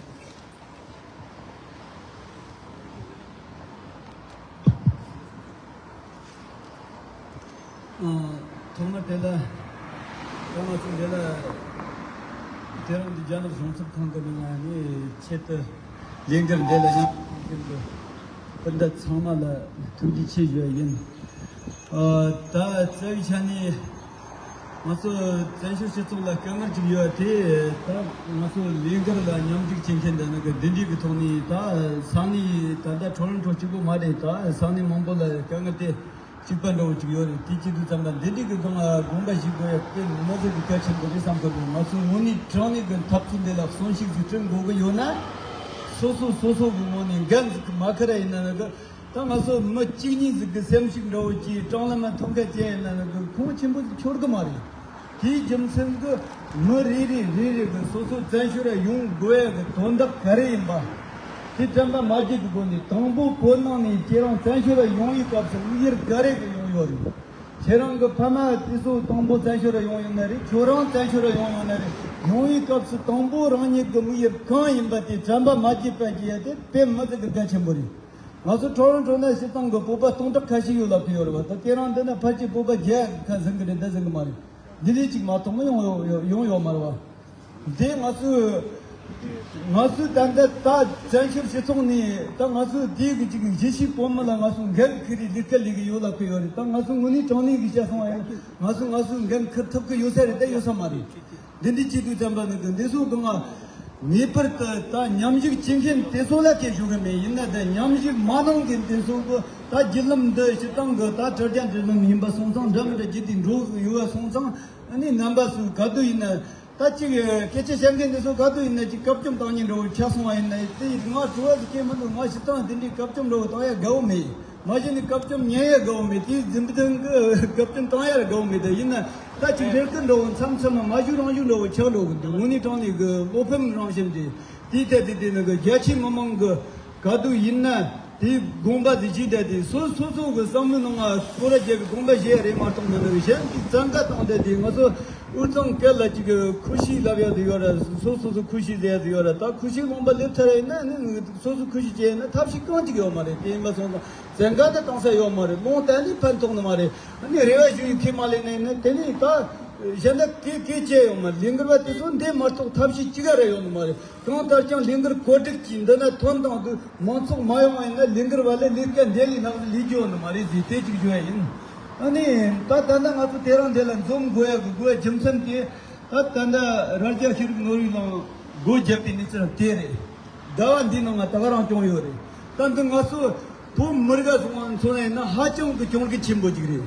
ཨ། ཐོག་མར་དེ་ལ་ད་ང་ཚོ་འདི་ལ་དེ་རིང་འདི་རྒྱ་ནག་གཞུང་ཚབ་ཁང་གི་མིང་ལ་ནི་ཆེད་དུ་ལས་འགུལ་འདི་ལ་མཉམ་ཞུགས་མཁན་གྱི་སྤུན་ཟླ་ཚང་མ་ལ་ཐུགས་རྗེ་ཆེ་ཞུ་བ་ཡིན། ཨ། ད་རྩ་བའི་ཆ་ནས། ང་ཚོ་བཙན་བྱོལ་སྤྱི་ཚོགས་ལ་དཀའ་ངལ་ཅིག་ཡོད་དེ། ད་ང་ཚོ་ལས་འགུལ་ལ་མཉམ་ཞུགས་བྱེད་མཁན་འདི་ནང་གི་འདི་འདྲའི་གི་ཐོག་ནས། ད་ས་གནས་ད་ལྟ་ཊོ་རོན་ཊོ་གཅིག་པོ་མ་རེད། ད་ས་གནས་མང་པོ་ལ་དཀའ་ངལ་དེ་གཅིག་པ་འདྲ་བོ་ཅིག་ཡོད་རེད། དེ་བྱེད་དུས་ཙམ་པ་འདི་འདྲའི་གི་སྒང་ལ་དགོངས་པ་ཞུ་དགོས་ཡ་དཔེ་མི་སྲིད་གི་གལ་ཆེན་པོ་རེད་བསམ་གི་འདུག་ང་ཚོ་དངོས་གནས་དྲང་གནས་གི་འཐབ་རྩོད་འདི་ལ་གསོན་ཤུགས་ཤིག་སྤྲད་དགོས་གི་ཡོད་ན། སོ་སོ་སོ་སོ་གི་ངོས་ནས་འགན་ཟིག་གི་མ་ཁུར་ར་ཡིན་ན་ནི་གི། ད་ང་ཚོ་མི་གཅིག་གཉིས་ཟིག་གི་སེམས་ཤུགས་འདྲ་བོ་གྱིས་ཀྲང་ལམ་མ་ཐོན་ཁ་ཅན་ཡིན་ན་ནི་གི་ཁུངས་ཆེན་པོ་ཟིག་འཁྱོལ་གི་མ་རེད། དེའི་རྒྱུ་མཚན་གྱིས་མི་རེ་རེ་རེ་རེ་གིས་སོ་སོ་བཙན་བྱོལ་ལ་ཡོང་དགོས་ཡ་གི་དོན་དག་ག་རེ་ཡིན་པ། དེ་དྲན་པ་མ་བརྗེད་པའི་སྒོ་ནས་དང་པོ་བོད་ནང་ནས་ཁྱེད་རང་བཙན་བྱོལ་ལ་ཡོང་བའི་སྐབས་སུ་དམིགས་ཡུལ་ག་རེ་གི་ཡོང་ཡོད་རེད། ཁྱེད་རང་གི་ཕ་མ་དེ་ཚོ་དང་པོ་བཙན་བྱོལ་ལ་ཡོང་ཡོད་ན་རེད། ཁྱོད་རང་བཙན་བྱོལ་ལ་ཡོང་ཡོད་ན་རེད། ཡོང་བའི་སྐབས་སུ་དང་པོ་རང་ཉིད་ཀྱི་དམིགས་ཡུལ་གང་ཡིན་པ་དེ་དྲན་པ་མ་བརྗེད་པ་བྱེད་ཡ་དེ་དཔེ་མི་སྲིད་ཀྱི་གལ་ཆེན་པོ་རེད། ང་ཚོ་ཊོ་རོན་ཊོ་ན་སྤྱིར་བཏང་གི་བོད་པ་སྟོང་ཕྲག་ཁ་ཤས་ཡོད་ལབ་ཀྱི་ཡོད་རེད་བ། ད་དེ་རིང་འདི་ན་ཕལ་ཆེར་བོད་པ་བརྒྱ་ཁ་ཟིན་གི་རེད། འདི་ཟིན་གི་མ་རེད། འདི་ལས་ཅིག་མ་གཏོགས་མི་ཡོང་ཡོང་ཡོང་ཡོད་མ་རེད་བ། འདི་ང་ཚོས་ང་ཚོས་ད་ལྟ་ད་བཙན་བྱོལ་སྤྱི་ཚོགས་ནས་ད་ང་ཚོས་དེའི་གི་ཅིག་གཞིས་བྱེས་བོད་མི་ལ་ང་ཚོས་འགན་འཁུར་རེས་ལས་ཀ་ལས་གི་ཡོད་ལབ་ཀྱི་ཡོད་རེད། ད་ང་ཚོ་དངོས་གནས་དྲང་གནས་གི་བཤད་སོང་བ་ཡིན་ན་ང་ཚོས་ང་ཚོས་འགན་འཁུར་ཐུབ་ཀྱི་ཡོད་ས་རེད། ད་ཡོད་ས་མ་རེད། འདི་འདྲའི་བྱེད་དུས་ཙམ་པ་ནི་གི་འདི་ཚོ་གི་ང་ངེས་པར་དུ་ད་མཉམ་ཞུགས་བྱེད་མཁན་དེ་ཚོ་ལ་སྐད་ཞུ་གི་མེད། ཡིན་ན་ད་མཉམ་ཞུགས་མ་གནང་མཁན་དེ་ཚོ་གི་ད་བརྒྱུད་ལམ་འདི་སྤྱིར་བཏང་གི་ད་དྲ་རྒྱ་འབྲེལ་ལམ་ཡིན་པ་སོང་ཙང་འདྲ་མི་འདྲ་བརྒྱུད་དེ་འགྲོ་གི་ཡོད་པ་སོང་ཙང་ཨ་ནི་རྣམ་པ་ཚོས་ག་དུས་ཡིན་ན་ད་ཅིག་སྐད་ཆ་བཤད་མཁན་དེ་ཚོ་ག་དུས་ཡིན་ན་ཅིག་བཀའ་བཅོམ་བཏང་མཁན་འདྲ་བོ་ཆགས་སོང་བ་ཡིན་ན་དེ་ང་དྲི་བ་ཟིག་སྐྱེ་མི་འདུག་ང་སྤྱིར་བཏང་དེ་འདྲའི་བཀའ་བཅོམ་འདྲ་བོ་བཏང་ཡ་དགའ་བོ་མེད། མ་གཞི་ནས་བཀའ་བཅོམ་ཉན་ཡ་དགའ་བོ་མེད། དེའི་རྒྱུ་མཚན་གྱིས་བཀའ་བཅོམ་བཏང་ཡ་དགའ་བོ་མེད། དེ་ཡིན་ན་ད་ཅིག་རེ་སྐུལ་འདྲ་བོ་མཚམས་མཚམས་མ་ཞུ་རང་ཞུ་འདྲ་བོ་ཆགས་འགྲོ་གི་འདུག་དངོས་གནས་དྲང་གནས་ཀྱི་བློ་ཕམ་རང་བཞིན་རེད། དེའི་ཐད་དེ་དེ་ནི་གི་རྒྱ་ཆེའི་མི་མང་གི་ག་དུས་ཡིན་ན་དེའི་དགོངས་པ་དེ་བཞེས་བསྡད་དེ་སོ་སོ་སོ་གི་བསམ་བློའི་ནང་ང་སྐོར་ར་རྒྱག་གི་དགོངས་པ་བཞེས་ཡ་རེད་མ་གཏོགས་མི་འདུག་གཞན་གྱིས་བཙན་བཀའ་བཏང་བསྡད་དེ་ང་ཚོ་དབུས་གཙང་སྐད་ལ་ཅིག་གི་ཁུ་ཤི་ལབ་ཡ་དེ་ཡོད་ར། སོ་སོ་སོ་ཁུ་ཤི་ཟེར་ཡ་དེ་ཡོད་ར། ད་ཁུ་ཤི་ལུང་པ་སླེབས་ཚར་ཡིན་ན་ནི་སོ་སོ་ཁུ་ཤི་བྱས་ཡིན་ན་ཐབས་ཤེས་གང་ཅིག་ཡོད་མ་རེད། དེ་ཡིན་པ་སོང་ཙང་བཙན་བཀའ་དེ་བཏང་ས་ཡོད་མ་རེད། ལུང་བསྟན་ནི་ཕན་ཐོགས་ནི་མ་རེད། ཨ་ནི་རེ་བ་ཞུ་ཡི་ཁས་མ་ལེན་ནས་ནི་དེ་ནི་ད་གཞན་དག་གིས་གིས་བྱས་ཡོད་མ་རེད། ལས་འགུལ་བ་དེ་ཚོ་འདི་མ་གཏོགས་ཐབས་ཤེས་ཅི་ག་རེ་ཡོད་ནི་མ་རེད། གང་ལྟར་ཀྱང་ལས་འགུལ་གོ་སྒྲིག་གྱིས་འདི་ན་ཐོན་དང་དུ་མང་ཚོགས་མ་ཡོང་བ་ཡིན་ན་ལས་འགུལ་བ་ལས་ལས་ཀ་འདི་ལས་ལྷག་ལས་རྒྱུ་ཡོད་ནི་མ་རེད་ཟེར་དེ་གཅིག་བརྗོད་ཡ་ཡིན། ཨ་ནི་ད་ད་ལྟ་ང་ཚོ་དེ་རིང་འདི་ལ་འཛོམས་དགོས་ཡ་གི་དགོས་ཡ་རྒྱུ་མཚན་དེ་ད་ད་ལྟ་རྭ་རྒྱ་ཤེས་རིག་ནོར་བུའི་ནང་སྒོ་བརྒྱབ་པའི་གནས་ཚུལ་དེ་རེད། ཟླ་བ་འདིའི་ནང་ང་ད་ག་རང་བྱུང་ཡོད་རེད། ད་འདི་ང་ཚོ་བོད་མི་རིགས་ལ་སོང་བ་མཚོན་ན་ཡིན་ན་ཧ་ཅང་གི་གྱོང་གུད་ཆེན་པོ་ཅིག་རེད།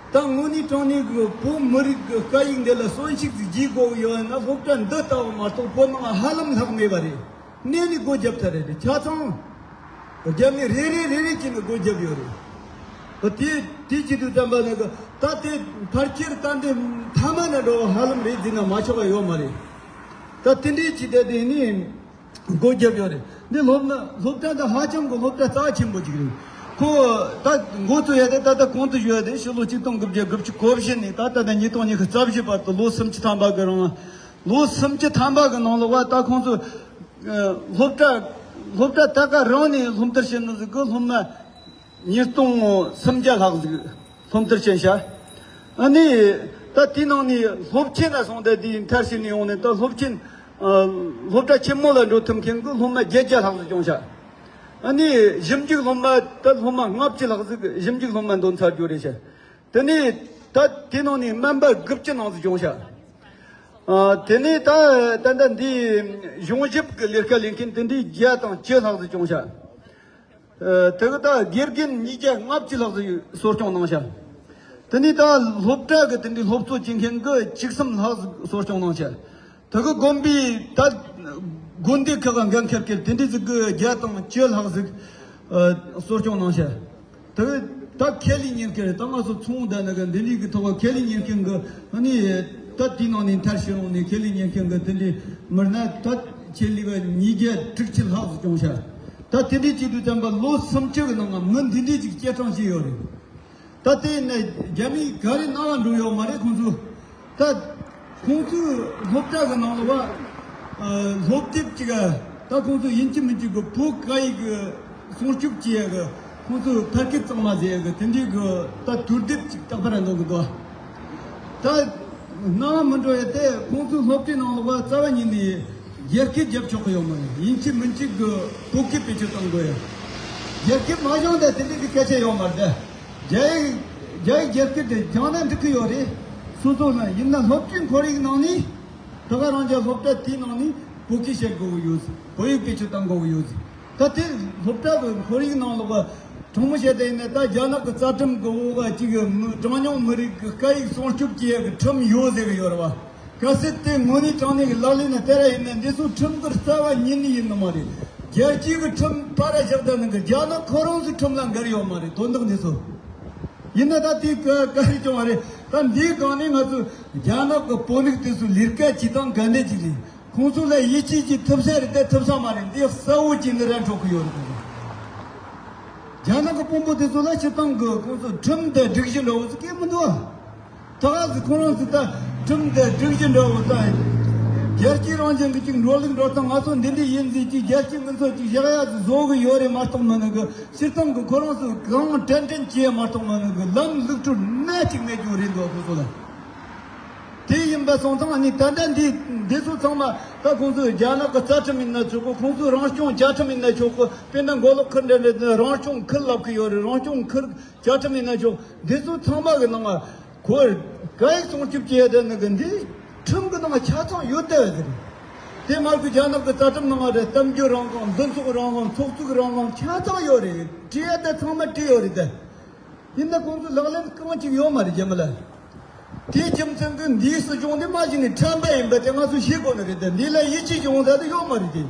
ད་དངོས་གནས་དྲང་གནས་ཀྱི་བོད་མི་རིགས་ཀྱི་སྐད་ཡིག་འདི་ལ་གསོན་ཤུགས་ཅིག་རྒྱས་དགོས་ཀྱི་ཡོད་ན་སློབ་གྲྭ་འདི་ལྟ་བུ་མ་གཏོགས་བོད་ནང་ཧ་ལམ་ལྷག་མེད་པ་རེད། གནས་ནས་སྒོ་བརྒྱབ་ཚར་རེད། ཆ་ཚང་རྒྱ་མི་རེ་རེ་རེ་རེ་བྱས་ནས་སྒོ་བརྒྱབ་ཡོད་རེད། ད་དེ་དེ་བྱེད་དུས་ཙམ་པ་ནས་ཀྱི་ད་དེ་ཕལ་ཆེར་ད་འདི་མཐའ་མ་ན་འགྲོ་བ་ཧ་ལམ་རེད་ཟེར་ན་མ་ཆོག་པ་ཡོད་མ་རེད། ད་དེ་འདྲའི་ཅིག་དེ་དེ་ནི། སྒོ་བརྒྱབ་ཡོད་རེད། འདི་སློབ་ན་སློབ་གྲྭ་འདི་ཧ་ཅང་གི་སློབ་གྲྭ་རྩ་ཆེན་པོ་ཅིག་རེད། ཁོ་ད་འགོ་བཙུགས་ཡ་དེ་ད་ལྟ་གོང་དུ་ཞུས་ཡ་དེ་ཕྱི་ལོ་ཆིག་སྟོང་དགུ་བརྒྱ་དགུ་བཅུ་གོ་བཞི་ནས་ད་ལྟ་ད་ཉིས་སྟོང་ཉི་ཤུ་རྩ་བཞི་བར་དུ་ལོ་སུམ་ཅུ་ཐམ་པ་གི་རིང་ལོ་སུམ་ཅུ་ཐམ་པ་གི་ནང་ལོགས་བ་ད་ཁོང་ཚོ་སློབ་གྲྭ་སློབ་གྲྭ་ད་ག་རང་ནས་སློབ་མཐར་ཕྱིན་ནི་ཟིག་གི་སློབ་མ། ཉིས་སྟོང་སུམ་བརྒྱ་ལྷག་ཟིག་སློབ་མཐར་ཕྱིན་ཤག་ཨ་ནི་ད་དེའི་ནང་ནས་སློབ་ཆེན་ལ་སོང་སྟེ་དེའི་མཐར་ཕྱིན་ནས་ཡོང་ནས་ད་སློབ་ཆེན་ཨ་སློབ་གྲྭ་ཆེན་མོ་ལ་འགྲོ་ཐུབ་མཁན་གྱི་སློབ་མ་བརྒྱད་བརྒྱ་ལྷག་ཟིག་བྱུང་ཤག་ཨ་ནི་ཞིབ་འཇུག་སློབ་མ་ད་སློབ་མ་ལྔ་བཅུ་ལྷག་ཟིག་ཞིབ་འཇུག་སློབ་མ་འདོན་ཚར་རྒྱུ་རེད་ཤག་དེ་ནས་ད་དེའི་ནང་ནས་སྨན་པ་དགུ་བཅུ་ནང་ཟིག་བྱུང་ཤག་ཨ་དེ་ནས་ད་ད་ལྟ་འདི་གཞུང་ཞབས་ཀྱི་ལས་ཀ་ལས་མཁན་དེ་འདྲའི་བརྒྱ་དང་བཅུ་ལྷག་ཟིག་བྱུང་ཤག་ཨ་དེ་གི་ད་དགེ་རྒན་ཉིས་བརྒྱ་ལྔ་བཅུ་ལྷག་ཙམ་གསོ་སྐྱོང་གནང་ཤག་དེ་ནས་ད་སློབ་གྲྭ་གི་དེ་འདྲའི་སློབ་གཙོ་བྱེད་མཁན་གི་བཅུ་གསུམ་ལྷག་ཙམ་གསོ་སྐྱོང་གནང་ཤག་དེ་གི་དགོན་པའི་ད་དགོན་སྡེ་ཁག་གི་འགན་འཁུར་མཁན་དེ་འདྲའི་ཟིག་གི་བརྒྱ་དང་བཅུ་ལྷག་ཟིག་ཨ་གསོ་སྐྱོང་གནང་ཤག་དེ་ད་ཁས་ལེན་གཉེར་མཁན་ད་ང་ཚོ་ཚོང་དང་ནི་གི་འདི་འདྲའི་གི་ཐོག་ཁས་ལེན་གཉེར་མཁན་གི་ཨ་ནི་ད་དེའི་ནང་ནས་མཐར་ཕྱིན་ཡོང་ནས་ཁས་ལེན་གཉེར་མཁན་གི་དེ་འདྲའི་མི་སྣ་ད་ཆེད་ལས་པ་ཉིས་བརྒྱ་དྲུག་ཅུ་ལྷག་ཙམ་བྱུང་ཤག་ད་དེ་འདྲའི་བྱེད་དུས་ཙམ་པ་ལོ་སུམ་ཅུ་གི་ནང་ང་མི་འདི་འདྲའི་ཅིག་སྐྱེད་སྲིང་བྱས་ཡོད་རེད། ད་དེ་ནས་རྒྱ་མིས་ག་རེ་གནང་བ་འགྲོ་ཡོད་མ་རེད། ཁོང་ཚོ་ད་ཁོང་ཚོའི་སློབ་གྲྭ་གི་ནང་ལ་བ་ཨ་སློབ་དེབ་ཅིག་ད་ཁོང་ཚོ་ཡིན་གཅིག་མིན་གཅིག་གི་བོད་སྐད་ཡིག་གི་སྲུང་སྐྱོབ་བྱེད་ཡ་གི་ཁོང་ཚོས་ཕལ་སྐད་གཙང་མ་ཟེར་ཡ་གི་དེ་འདྲའི་གི་ད་དུས་དེབ་ཅིག་རྟག་པར་འདོན་གི་འདུག་ད་གནང་མི་འགྲོ་ཡ་དེ་ཁོང་ཚོའི་སློབ་གྲྭའི་ནང་ལ་བ་རྩ་བ་ཉིད་ནས་རྒྱ་སྐད་རྒྱབ་ཆོག་གི་ཡོད་མ་རེད། ཡིན་གཅིག་མིན་གཅིག་གི་བོད་སྐད་བེད་སྤྱོད་གཏོང་དགོས་ཡ། རྒྱ་སྐད་མ་སྦྱངས་ད་དེ་འདྲའི་གི་སྐད་ཆ་ཡོད་མ་རེད། རྒྱ་ཡིག་རྒྱ་ཡིག་རྒྱ་སྐད་དེ་སྦྱངས་ན་འགྲིག་གི་ཡོད་རེད། སོ་སོ་ལ་ཡིན་ན་སློབ་གྲྭའི་ཁོར་ཡུག་ནང་ནས་ད་ག་རང་རྒྱ་སློབ་གྲྭ་དེའི་ནང་ནས་བོད་སྐད་བཤད་དགོས་གི་ཡོད། བོད་ཡིག་བེད་སྤྱོད་གཏང་དགོས་གི་ཡོད། ད་དེ་སློབ་གྲྭ་གི་ཁོར་ཡུག་ནང་ལོགས་དྲང་མོ་བཤད་དེ་ཡིན་ན་ད་རྒྱ་ནག་གི་རྩ་ཁྲིམས་གི་འོག་ག་ཅིག་གི་མི་གྲངས་ཉུང་མི་རིགས་གི་སྐད་ཡིག་སྲུང་སྐྱོབ་བྱེད་ཡ་གི་ཁྲིམས་ཡོད་ཟེར་གི་ཡོད་རེད་བ། གལ་སྲིད་དེ་དངོས་གནས་དྲང་གནས་ཀྱི་ལག་ལེན་ན་སྟེར་བ་ཡིན་ན་འདི་ཚོ་ཁྲིམས་ཀྱི་རྩ་བ་ཉིད་ནས་ཡིན་ནི་མ་རེད། རྒྱལ་སྤྱིའི་གི་ཁྲིམས་ཕར་ར་བཞག་ད་ནི་གི་རྒྱ་ནག་ཁོ་རང་ཚོའི་ཁྲིམས་ལ་འགལ་ཡོད་མ་རེད་དོན་དག་འདི་ཚོ། ཡིན་ན་ད་དེ་ག་ག་རེ་བྱུང་བ་རེད། ད་འདིའི་སྒང་ནས་ང་ཚོ་རྒྱ་ནག་གི་བོད་རིགས་དེ་ཚོ་ལས་ཀ་བྱེད་སྟངས་ག་འདྲ་ཅིག་རེད། ཁོང་ཚོ་ལ་ཡིད་ཆེས་བྱེད་ཐུབ་ས་རེད་དེ་ཐུབ་ས་མ་རེད། འདི་གསལ་བོ་བྱས་ནས་ར་འཕྲོད་གི་ཡོད་རེད། རྒྱ་ནག་གི་དཔོན་པོ་དེ་ཚོ་ལ་སྤྱིར་བཏང་གི་ཁོང་ཚོ་ཁྲིམས་དང་སྒྲིག་གཞི་འདྲ་བོ་ཟིག་གི་མི་འདུག་ཨ། ད་ག་ཟིག་ཁོ་རང་ཚོ་ད་ཁྲིམས་དང་སྒྲིག་གཞི་འདྲ་བོ་ད་རྒྱལ་སྤྱིའི་རང་བཞིན་གི་ཅིག་འགྲོ་ལུགས་འགྲོ་སྟངས། ང་ཚོ་འདི་འདྲ་ཡིན་ཟིག་ཅིག་རྒྱལ་སྤྱིའི་མི་ཚོགས་ཅིག་བཞག་ཡ་ཟིག་བཟོ་གི་ཡོད་རེད་མ་གཏོགས་མིན་ནི་གི། སྤྱིར་བཏང་གི་ཁོ་རང་ཚོ་གང་དྲན་དྲན་བྱས་མ་གཏོགས་མ་ནི་གི་ལམ་ལུགས་སྲོལ་སྣ་གཅིག་མེད་རྒྱུ་རེད་འདུག་ཁོ་ཚོ་ལ། དེ་ཡིན་པ་སོང་ཙང་ནི་ད་ལྟ་འདི་འདི་ཚོ་ཚང་མ་ད་ཁོང་ཚོ་རྒྱ་ནག་གི་རྩ་ཁྲིམས་ཡིན་ན་ཆོག་གི། ཁོང་ཚོའི་རང་སྐྱོང་བཅའ་ཁྲིམས་ཡིན་ན་ཆོག་གི། དཔེར་ན་མགོ་ལོག་ཁུལ་འདྲ་འདྲ་རང་སྐྱོང་ཁུལ་ལབ་གི་ཡོད་རེད། རང་སྐྱོང་ཁུལ་བཅའ་ཁྲིམས་ཡིན་ན་ཆོག་འདི་ཚོ་ཚང་མ་གི་ནང་ཁོ་སྐད་ཡིག་སྲུང་སྐྱོབ་བྱེད་ཡ་དེ་ནི་གི་འདི་ཁྲིམས་གི་ནང་ཆ་ཚང་ཡོད་དེ་ཟེར། དེ་མ་གི་རྒྱ་ནག་གི་རྩ་ཁྲིམས་ནང་རེད། གཏམ་རྒྱུད་རང་དབང་། འདུ་ཚོགས་རང་དབང་། ཚོགས་གཙོ་གི་རང་དབང་ཆ་ཚང་ཡོད་རེད། བྲིས་ཡ་དེ་ཚང་མ་བྲིས་ཡོད་རེད་དེ། ཡིན་ན་ཁོང་ཚོ་ལག་ལེན་གང་ཅིག་ཡོད་མ་རེད་རྒྱ་མི་ལ། དེའི་རྒྱུ་མཚན་གྱིས་འདིའི་སྲིད་གཞུང་འདི་མ་གཞི་ནས་ཁྲམ་པ་ཡིན་པ་དེ་ང་ཚོས་ཤེས་དགོས་ནི་རེད་དེ། འདི་ལ་ཡིད་ཆེས་ཡོང་ས་དེ་ཡོད་མ་རེད་དེ།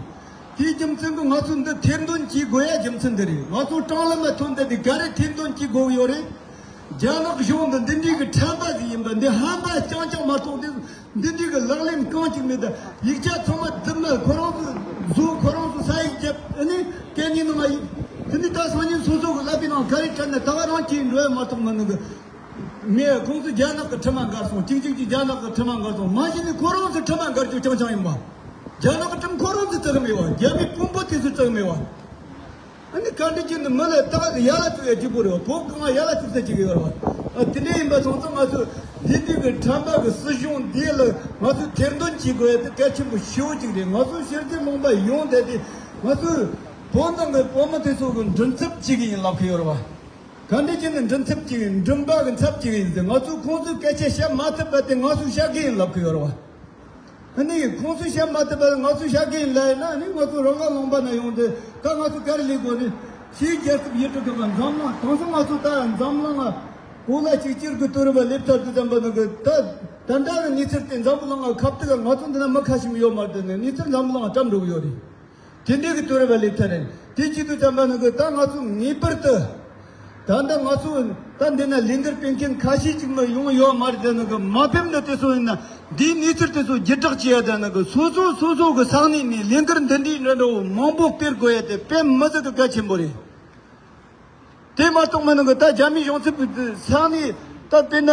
དེའི་རྒྱུ་མཚན་གྱིས་ང་ཚོ་འདི་ཐེར་འདོན་བྱེད་དགོས་ཡ་རྒྱུ་མཚན་འདི་རེད། ང་ཚོ་གྲངས་ལ་མ་ཐོན་ཏེ་དེ་ག་རེ་ཐེར་འདོན་བྱེད་དགོས་ཡོད་རེད། རྒྱ་ནག་གཞུང་འདི་འདི་འདྲའི་གི་ཁྲམ་པ་ཟིག་ཡིན་པ་འདི་ཧམ་པ་རྐྱང་རྐྱང་མ་གཏོགས་དེ། འདི་འདྲའི་གི་ལག་ལེན་གང་ཅིག་མེད། ད་ཡིག་ཆ་ཚང་མ་རྫུན་མ། ཁོ་རང་ཚོ་བཟོ། ཁོ་རང་ཚོ་ས་ཡིག་བརྒྱབ། ཨ་ནི་སྐད་ནི་ནང་ཡིག་དེ་ནི་ད་སང་ཉིན་སོ་སོ་གི་ཀླད་པའི་ནང་ག་རེ་དྲན་ན་ད་ག་རང་གིས་འགྲོ་ཡ་མ་གཏོགས་མ་ནི་གི་མེད། ཁོང་ཚོ་རྒྱ་ནག་གི་ཁྲིམས་མ་འགལ་སོང་། གཅིག་གཅིག་གིས་རྒྱ་ནག་གི་ཁྲིམས་མ་འགལ་སོང་། མ་གཞི་ནས་ཁོ་རང་ཚོ་ཁྲིམས་མ་འགལ་རྒྱུ་རྐྱང་རྐྱང་ཡིན་པ། རྒྱ་ནག་གི་ཁྲིམས་ཁོ་རང་ཚོ་བརྩི་གི་མེད་པ། རྒྱ་མིའི་དཔོན་པོ་དེ་ཚོ་བརྩི་གི་མེད་པ། ཨ་ནི་བཀའ་འདྲི་བྱས་ནས་མི་ལ་ཏག་ཏག་ཡ་ལ་བཙུགས་ཡ་གཅིག་པོ་རེད་བ། བོད་གང་ཡ་ལ་བཙུགས་ས་གཅིག་ཡོད་རེད་བ། ཨ་དེ་འདྲ་ཡིན་པ་སོང་ཙང་ང་ཚོས་འདི་འདྲའི་གི་ཁྲམ་པ་གི་སྲིད་གཞུང་འདི་ལ་ང་ཚོས་ཐེར་འདོན་བྱེད་དགོས་ཡ་དེ་གལ་ཆེན་པོ་ཞེ་པོ་གཅིག་རེད། ང་ཚོ་ཕྱི་རྒྱལ་ལུང་པ་ཡོང་བསྡད་དེ་ང་ཚོས་བོད་ནང་གི་བོད་མི་དེ་ཚོ་གི་མགྲིན་ཚབ་བྱེད་གི་ཡིན་ལབ་གི་ཡོད་རེད་བ། བཀའ་འདྲི་བྱས་ནས་མགྲིན་ཚབ་བྱེད་གི་ཡིན། མགྲིན་པ་གི་ཚབ་བྱེད་གི་ཡིན་ཟེར། ང་ཚོས་ཁོང་ཚོའི་སྐད་ཆ་བཤད་མ་ཐུབ་པ་དེ་ང་ཚོས་བཤད་གི་ཡིན་ལབ་གི་ཡོད་རེད་བ། ཨ་ནི་ཁོང་ཚོས་བཤད་མ་ཐུབ་པ་ང་ཚོས་བཤད་གི་ཡིན་ལབ་ཡིན་ན། ཨ་ནི་ང་ཚོ་རང་དབང་ལུང་པ་ནང་ཡོང་དུས་ད་ང་ཚོ་ག་རེ་ལས་དགོས་ནི། ཕྱིའི་རྒྱལ་ཁབ་ཡུལ་གྲུ་ཁག་ལ་འཛམ་གླིང་། དེང་སང་ང་ཚོ་ད་འཛམ་གླིང་ང་གོ་ལ་གཅིག་གྱུར་གྱི་དུས་རབས་ལ་སླེབས་ཚར་དུས་ཙམ་པ་ནི་གི་ད་ད་ལྟ་གི་གནས་ཚུལ་དེ་འཛམ་བུ་གླིང་ང་ཁ་གཏད་ང་ཚོ་འདི་ན་མི་ཁ་ཤས་ཡོད་མ་རེད་དེ། ནི་གནས་ཚུལ་འཛམ་བུ་གླིང་ང་གྲབས་འགྲོ་གི་ཡོད་རེད། དེ་འདྲའི་གི་དུས་རབས་ལ་སླེབས་ཚར་རེད། དེ་བྱེད་དུས་ཙམ་པ་ནི་གི་ད་ང་ཚོ་ངེས་པར་དུ་ད་ལྟ་ང་ཚོ་ད་འདི་ན་ལས་འགུལ་སྤེལ་མཁན་ཁ་ཤས་ཅིག་མ་ཡོང་ཡོད་མ་རེད་དེ། ནི་གི་མ་ཕེབས་ནི་དེ་ཚོ་ཡིན་ན་འདིའི་གནས་ཚུལ་དེ་ཚོ་བརྒྱུད་བསྒྲགས་བྱེད་ཡ་དེ་ནི་གི་སོ་སོ་སོ་སོ་གི་ས་གནས་ནས་ལས་འགུལ་འདི་འདྲའི་འདྲ་འདྲ་བོ་མང་པོ་སྤེལ་དགོས་ཡ་དེ་དཔེ་མི་སྲིད་གི་གལ་ཆེན་པོ་རེད། དེ་མ་གཏོགས་མ་ནི་གི་ད་རྒྱ་མིའི་གཞུང་ཚབ་ས་གནས་ད་དཔེར་ན་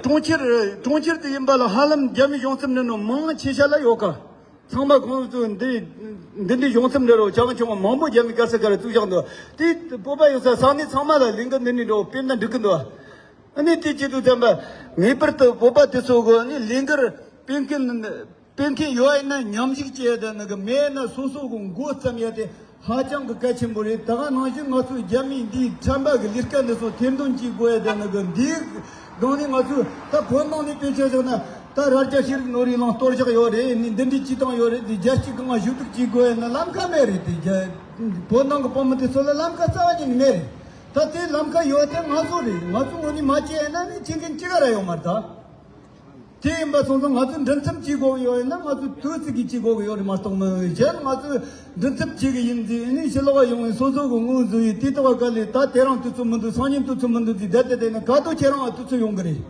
གྲོང་ཁྱེར་གྲོང་ཁྱེར་དེ་ཡིན་པ་ལ་ཧ་ལམ་རྒྱ་མིའི་གཞུང་ཚབ་འདྲ་འདྲ་མང་ཆེ་ཤ་ལ་ཡོད་ག་ཚང་མ་ཁོང་ཚོ་འདི་འདི་འདྲའི་གཞུང་ཚབ་འདྲ་རོ་ཆུང་ཆུང་མང་པོ་རྒྱ་མི་ག་ས་ག་རེ་བཙུགས་བཞག་འདུག་དེ་བོད་པ་ཡོད་ས་ས་གནས་ཚང་མ་ལ་ལས་འགུལ་འདི་འདྲའི་འགྲོ་སྤེལ་ན་འགྲིག་གི་འདུག་ཨ་ནི་དེ་བྱེད་དུས་ཙམ་པ་ངེས་པར་དུ་བོད་པ་དེ་ཚོ་གི་ཨ་ནི་ལས་འགུལ་སྤེལ་མཁན་སྤེལ་མཁན་ཡོད་ཡིན་ན་མཉམ་ཞུགས་བྱེད་ཡ་དེ་ནི་གི་མེད་ན་སོ་སོ་གི་མགོ་བརྩམས་ཡ་དེ་ཧ་ཅང་གི་གལ་ཆེན་པོ་རེད། ད་ག་ནང་བཞིན་ང་ཚོས་རྒྱ་མིའི་འདིའི་ཁྲམ་པ་གི་ལས་ཀ་འདི་ཚོ་ཐེར་འདོན་བྱེད་དགོས་ཡ་དེ་ནི་གི་འདིའི་སྒང་ནས་ང་ཚོས་ད་བོད་ནང་ནས་དཔེ་ཆ་བཞག་ན་ད་རྭ་རྒྱ་ཤེས་རིག་ནོར་བུའི་གླིང་གཏོར་བཞག་ཡོད་རེད། ནི་འདི་འདྲའི་བྱེད་སྟངས་ཡོད་རེད། དེ་རྒྱལ་སྤྱི་སྒང་ང་ཞུ་གཏུག་བྱེད་དགོས་ཡ་ནི་ལམ་ཁ་མེད་རེད། དེ་རྒྱ་བོད་ནང་གི་བོད་མི་དེ་ཚོ་ལ་ལམ་ཁ་རྩ་བ་ཉིད་ནས་མེད་རེད། ད་དེ་ལམ་ཁ་ཡོད་དེ་ང་ཚོ་རེད། ང་ཚོ་ངོས་ནས་མ་བྱས་ཡ་ན་ནི་བྱེད་མཁན་གཅིག་ག་ར་ཡོད་མ་རེད་ད། དེ་ཡིན་པ་སོང་ཙང་ང་ཚོས་མགྲིན་ཚབ་བྱེད་དགོས་ཀྱི་ཡོད་ཡིན་ན་ང་ཚོས་དུས་ཚིགས་ཀྱིས་བྱེད་དགོས་ཀྱི་ཡོད་རེད་མ་གཏོགས་མི་གཞན་ང་ཚོས་མགྲིན་ཚབ་བྱེད་ཀྱི་ཡིན་ཟེར་ནས་ཕྱི་ལོགས་ཡོང་བའི་སོ་སོ་གི་དངུལ་བཟོ་ཡི་དེ་ལྟ་བ་ག་ལས་ད་དེ་རང་དུས་ཚོད་མི་འདུག་སང་ཉིན་དུས་ཚོད་མི་འདུག་ཟེར་བསྡད་དེ་བསྡད་ན་ག་དུས་ཁྱེད་རང་ལ་དུས་ཚོད་ཡོང་གི་རེད།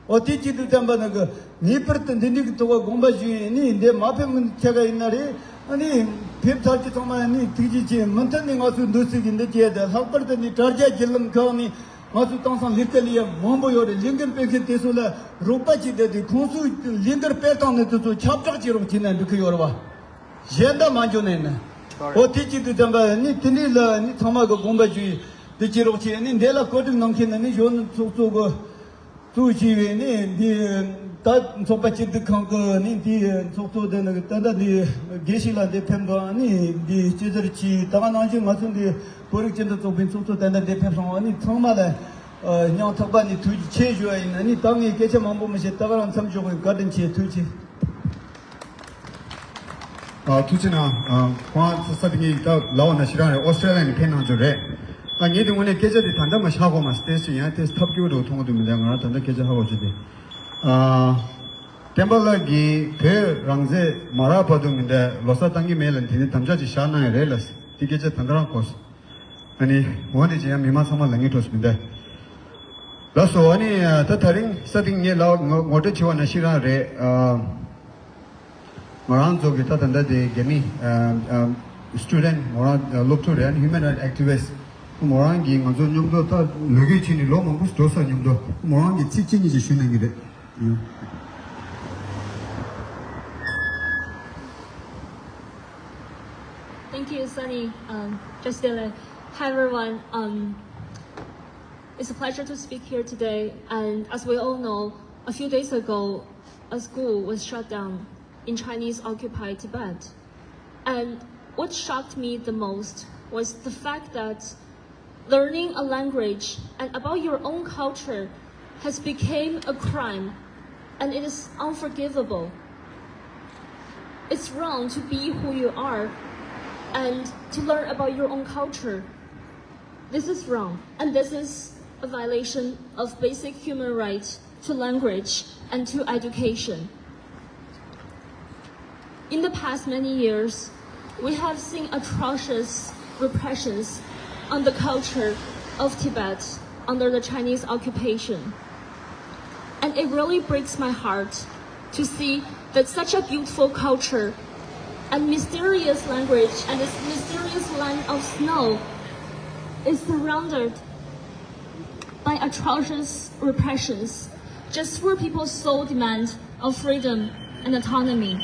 འོ་དེ་བྱེད་དུས་ཙམ་པ་ནི་གི་ངེས་པར་དུ་འདི་འདྲའི་གི་ཐོག་ག་དགོངས་པ་ཞུས་ཡིན་ནི་འདི་མ་ཕེབས་མི་ཁྱེད་ག་ཡིན་ན་རེད། ཨ་ནི་ཕེབས་ཚར་གྱི་ཚང་མ་ནི་ཐུགས་རྗེ་ཆེ། མུ་མཐུད་ནས་ང་ཚོའི་འདུ་ཚོགས་ཀྱི་འདི་བྱས་ཏེ་ལྷག་པར་དུ་ནི་དྲ་རྒྱ་བརྒྱུད་ལམ་ཁག་ནས། ང་ཚོ་དེང་སང་ལས་ཀ་ལས་ཡ་མང་པོ་ཡོད་རེད། ལས་འགུལ་སྤེལ་མཁན་དེ་ཚོ་ལ་རོགས་པ་བྱས་ཏེ་དེ་ཁོང་ཚོའི་ལས་འགུལ་སྤེལ་སྟངས་ནི་དེ་ཚོ་ཁྱབ་བསྒྲགས་བྱེད་རོགས་བྱས་ན་འགྲིག་གི་ཡོད་རེད་བ། གཞན་དག་མ་འཇོག་ནས་ནི། འོ་དེ་བྱེད་དུས་ཙམ་པ་ནི་དེ་འདྲའི་ལ་ནི་ཚང་མ་གི་དགོངས་པ་ཞུ་ཡི་དེ་བྱེད་རོགས་བྱས། ནི་འདི་ལ་བཀོད་སྒྲིག་གནང་མཁན་ནི་ནི་གཞོན་ནུ་ཚོགས་གཙོ་གི་གཙོ་བྱས་པའི་ནི་འདི་ད་ཚོགས་པ་སྐྱིད་སྡུག་ཁང་གི་ནི་འདི་ཚོགས་གཙོ་དེ་ནི་ད་ལྟ་འདི་དགེ་བཤེས་ལགས་འདི་ཕེབས་འདུག་ནི་འདི་སྤྱི་ཟུར་གྱིས་ད་ག་ནང་བཞིན་ང་ཚོ་འདི། བོད་རིགས་སྤྱི་མཐུན་ཚོགས་པའི་ཚོགས་གཙོ་ཏན་ཏན་འདིར་ཕེབས་སོང་བ་ནི་ཚང་མ་ལ་སྙིང་ཐག་པ་ནས་ཐུགས་རྗེ་ཆེ་ཞུ་བ་ཡིན། ནི་ད་ངས་སྐད་ཆ་མང་པོ་མི་བཤད། ད་ག་རང་མཚམས་འཇོག་གི། བཀའ་དྲིན་ཆེ། ཐུགས་རྗེ་ཆེ། ཨ་ཐུགས་རྗེ་གནང་། ཨ་ཁོང་ས་ས་དེ་ངས་ད་ལབ་པ་ན་ཞེ་དྲག་རེད། ཨོ་སི་ཀྲེ་ལི་ཡ་ནས་ཕེབས་གནང་རྒྱུ་རེད། ཨ་ངས་དེ་དངོས་གནས་སྐད་ཆ་དེ་ད་ལྟ་མ་ཤག་གོ་མ་སྟེ་སུ་ཡང་དེ་ཐབས་སྐྱོ་རུ་མཐོང་གི་འདུག་མི་འདུག་ང་རང་ད་ལྟ་སྐད་ཆ་ཧ་གོ་བྱེད་དེ། ཨ་བསྟན་པ་ལགས་ཀྱིས་བོད་རང་བཙན་མ་རག་བར་དུ་མི་འདྲ་ལོ་གསར་བཏང་གི་མེད་ལ་དེ་ནི་དམ་བཅའ་ཅིག་བཞག་གནང་ཡ་རེད་ལ། དེ་སྐད་ཆ་ད་ལྟ་རང་གོ་སོང་། ཨ་ནི་འོ་ནི་ཅི་ཡང་མི་མང་ཚང་མ་ལ་ངེས་འཕྲོ་སུ་མི་འདའ། ལགས་སོ། ཨ་ནི་ད་དེ་རིང་ས་སྟེང་ངས་ལ་ངོ་ངོ་སྤྲོད་བྱས་པ་ནང་བཞིན་རང་རེད། ཨ། ང་རང་ཚོ་གི་ད་ད་ལྟ་དེ་རྒྱ་མི་ཨ་ཨ་སི་ཊུ་ཌེན་ཊི་མོ་རང་སློབ་ཕྲུག་རེད། ཨ་ནི་ཧིའུ་མན་རའེ་ཊི་ཨེག་ཊི་བི་སི་ཊི་མོ་རང་གིས་ང་ཚོ་མཉམ་དུ་ད་ལོ་རྒྱུས་བྱས་ནས་ལོ་མང་པོ་འགྲོ་ས་མཉམ་དུ་མོ་རང་གིས་ཚིག་གཅིག་གཉིས་ཅིག་ཞུ་གནང་གི་རེད། ཨ། Thank you, Sunny. Um, just Hi, everyone. Um, it's a pleasure to speak here today. And as we all know, a few days ago, a school was shut down in Chinese occupied Tibet. And what shocked me the most was the fact that learning a language and about your own culture has become a crime, and it is unforgivable. It's wrong to be who you are and to learn about your own culture. This is wrong, and this is a violation of basic human rights to language and to education. In the past many years, we have seen atrocious repressions on the culture of Tibet under the Chinese occupation. And it really breaks my heart to see that such a beautiful culture and mysterious language and this mysterious land of snow is surrounded by atrocious repressions just for people's sole demand of freedom and autonomy.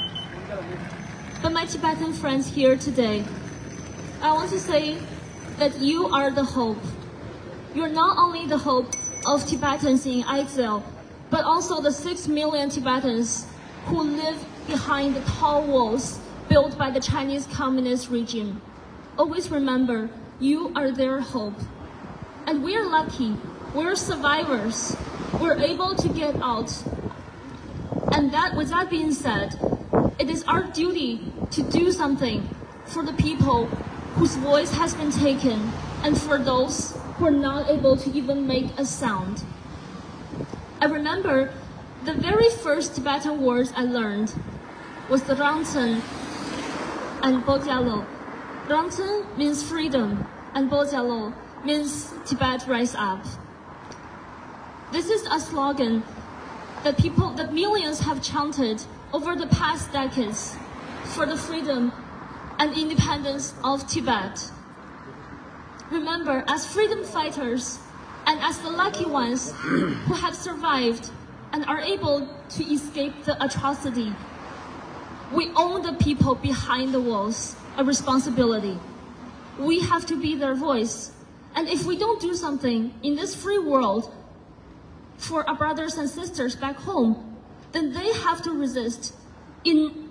But my Tibetan friends here today, I want to say that you are the hope. You're not only the hope of Tibetans in exile, but also the six million Tibetans who live behind the tall walls built by the Chinese communist regime. Always remember, you are their hope. And we're lucky. We're survivors. We're able to get out. And that, with that being said, it is our duty to do something for the people whose voice has been taken and for those who are not able to even make a sound. I remember the very first Tibetan words I learned was the Rangtsen and Bojialo. Rangtsen means freedom, and Bojialo means Tibet rise up. This is a slogan that people, that millions have chanted over the past decades for the freedom and independence of Tibet. Remember, as freedom fighters and as the lucky ones who have survived and are able to escape the atrocity, we owe the people behind the walls a responsibility. We have to be their voice. And if we don't do something in this free world for our brothers and sisters back home, then they have to resist in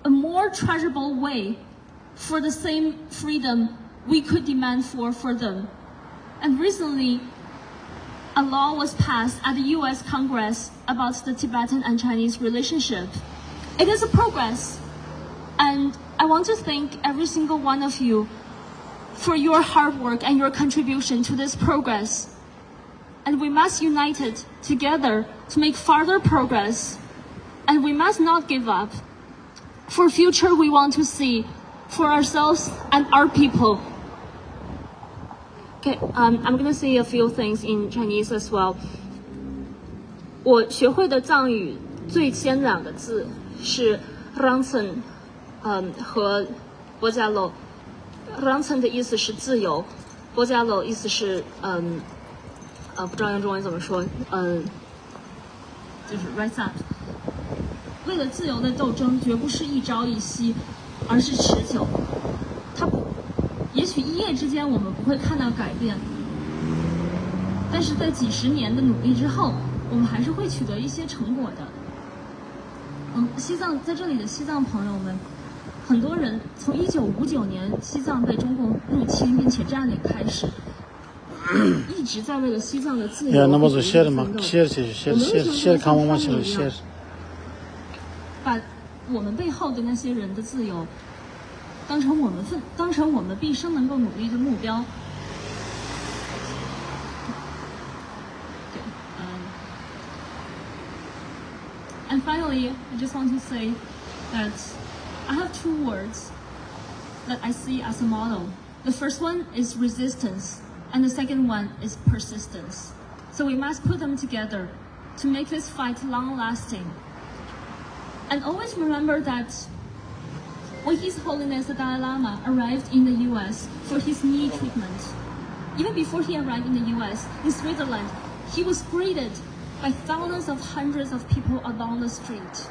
a more treasurable way for the same freedom we could demand for, for them. And recently, a law was passed at the U S Congress about the Tibetan and Chinese relationship. It is a progress, and I want to thank every single one of you for your hard work and your contribution to this progress. And we must unite it together to make further progress. And we must not give up. For future we want to see for ourselves and our people. Okay, um, I'm gonna say a few things in Chinese as well. 我学会的藏语最先两个字是 Rangtsen，嗯，和 Bojialo。Rangtsen 的意思是自由，Bojialo 意思是嗯，呃，不知道用中文怎么说，嗯，就是 rise up。为了自由的斗争，绝不是一朝一夕，而是持久。它不，也许一夜之间我们不会看到改变，但是在几十年的努力之后，我们还是会取得一些成果的。嗯，西藏，在这里的西藏朋友们，很多人从一九五九年西藏被中共入侵并且占领开始，一直在为了西藏的自由和独立奋斗。 ཡ་རྣམ་པ་ཚོ་share མ་share བྱེད་share share share 看我们 share share。 把我们背后的那些人的自由，当成我们奋当成我们毕生能够努力的目标。对，嗯。And finally, I just want to say that I have two words that I see as a model. The first one is resistance, and the second one is persistence. So we must put them together to make this fight long-lasting. And always remember that when His Holiness the Dalai Lama arrived in the U S for his knee treatment, even before he arrived in the U S, in Switzerland, he was greeted by thousands of hundreds of people along the street.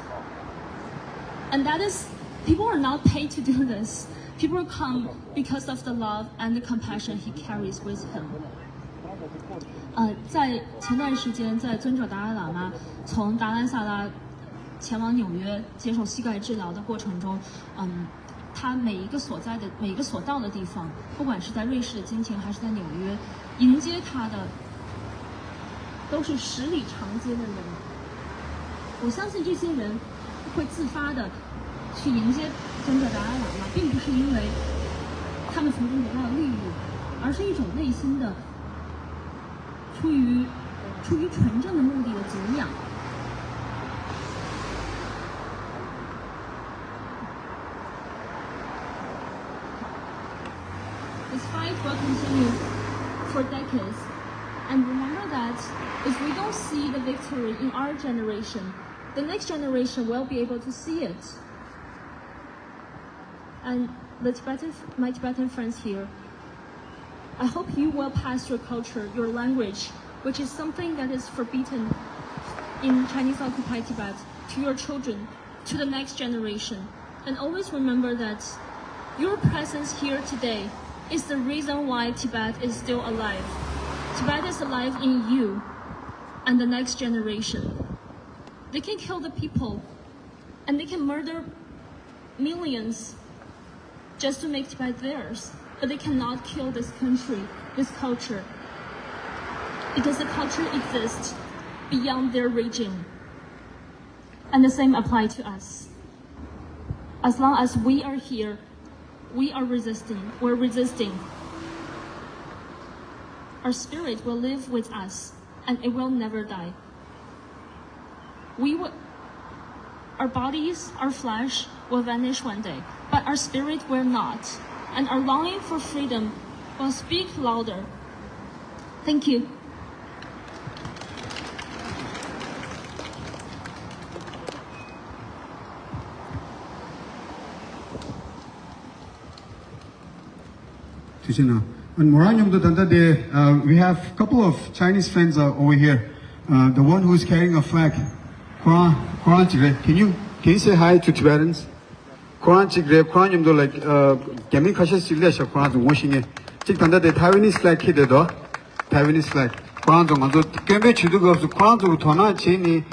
And that is, people are not paid to do this. People come because of the love and the compassion he carries with him. 呃，在前段时间，在尊者达赖喇嘛从达兰萨拉前往纽约接受膝盖治疗的过程中，嗯，他每一个所在的每一个所到的地方，不管是在瑞士的金钱还是在纽约，迎接他的都是十里长街的人。我相信这些人会自发的去迎接尊者达赖喇嘛，并不是因为他们从中得到利益，而是一种内心的出于出于纯正的目的的敬仰。This fight will continue for decades. And remember that if we don't see the victory in our generation, the next generation will be able to see it. And the Tibetan, my Tibetan friends here, I hope you will pass your culture, your language, which is something that is forbidden in Chinese occupied Tibet, to your children, to the next generation. And always remember that your presence here today is the reason why Tibet is still alive. Tibet is alive in you and the next generation. They can kill the people, and they can murder millions just to make Tibet theirs, but they cannot kill this country, this culture, because the culture exists beyond their region. And the same apply to us. As long as we are here, we are resisting, we're resisting. Our spirit will live with us, and it will never die. We will, our bodies, our flesh will vanish one day, but our spirit will not, and our longing for freedom will speak louder. Thank you. ཐུགས་རྗེ་གནང་། And མོ་རང་མཉམ་དུ་ད་ལྟ་དེ། uh, we have couple of Chinese friends are over here. Uh, the one who is carrying a flag. ཁོ་རང་ཁོ་རང་ཅིག་རེད། can you can you say hi to Tibetans? ཁོ་རང་ཅིག་རེད། ཁོ་རང་མཉམ་དུ་like uh, རྒྱ་མི་ཁ་ཤས་ཤིག་སླེབས་ཤག་ཁོ་རང་ཚོ་ངོ་ཤེས་མཁན་ཅིག་ད་ལྟ་དེ་Taiwanese flag འཁྱེར་བསྡད་འདུག Taiwanese flag. ཁོ་རང་ཚོ་ང་ཚོ་སྐད་འབོད་བྱེད་དུས་སྐབས་སུ་ཁོ་རང་ཚོ་གི་དོ་སྣང་བྱས་ནས།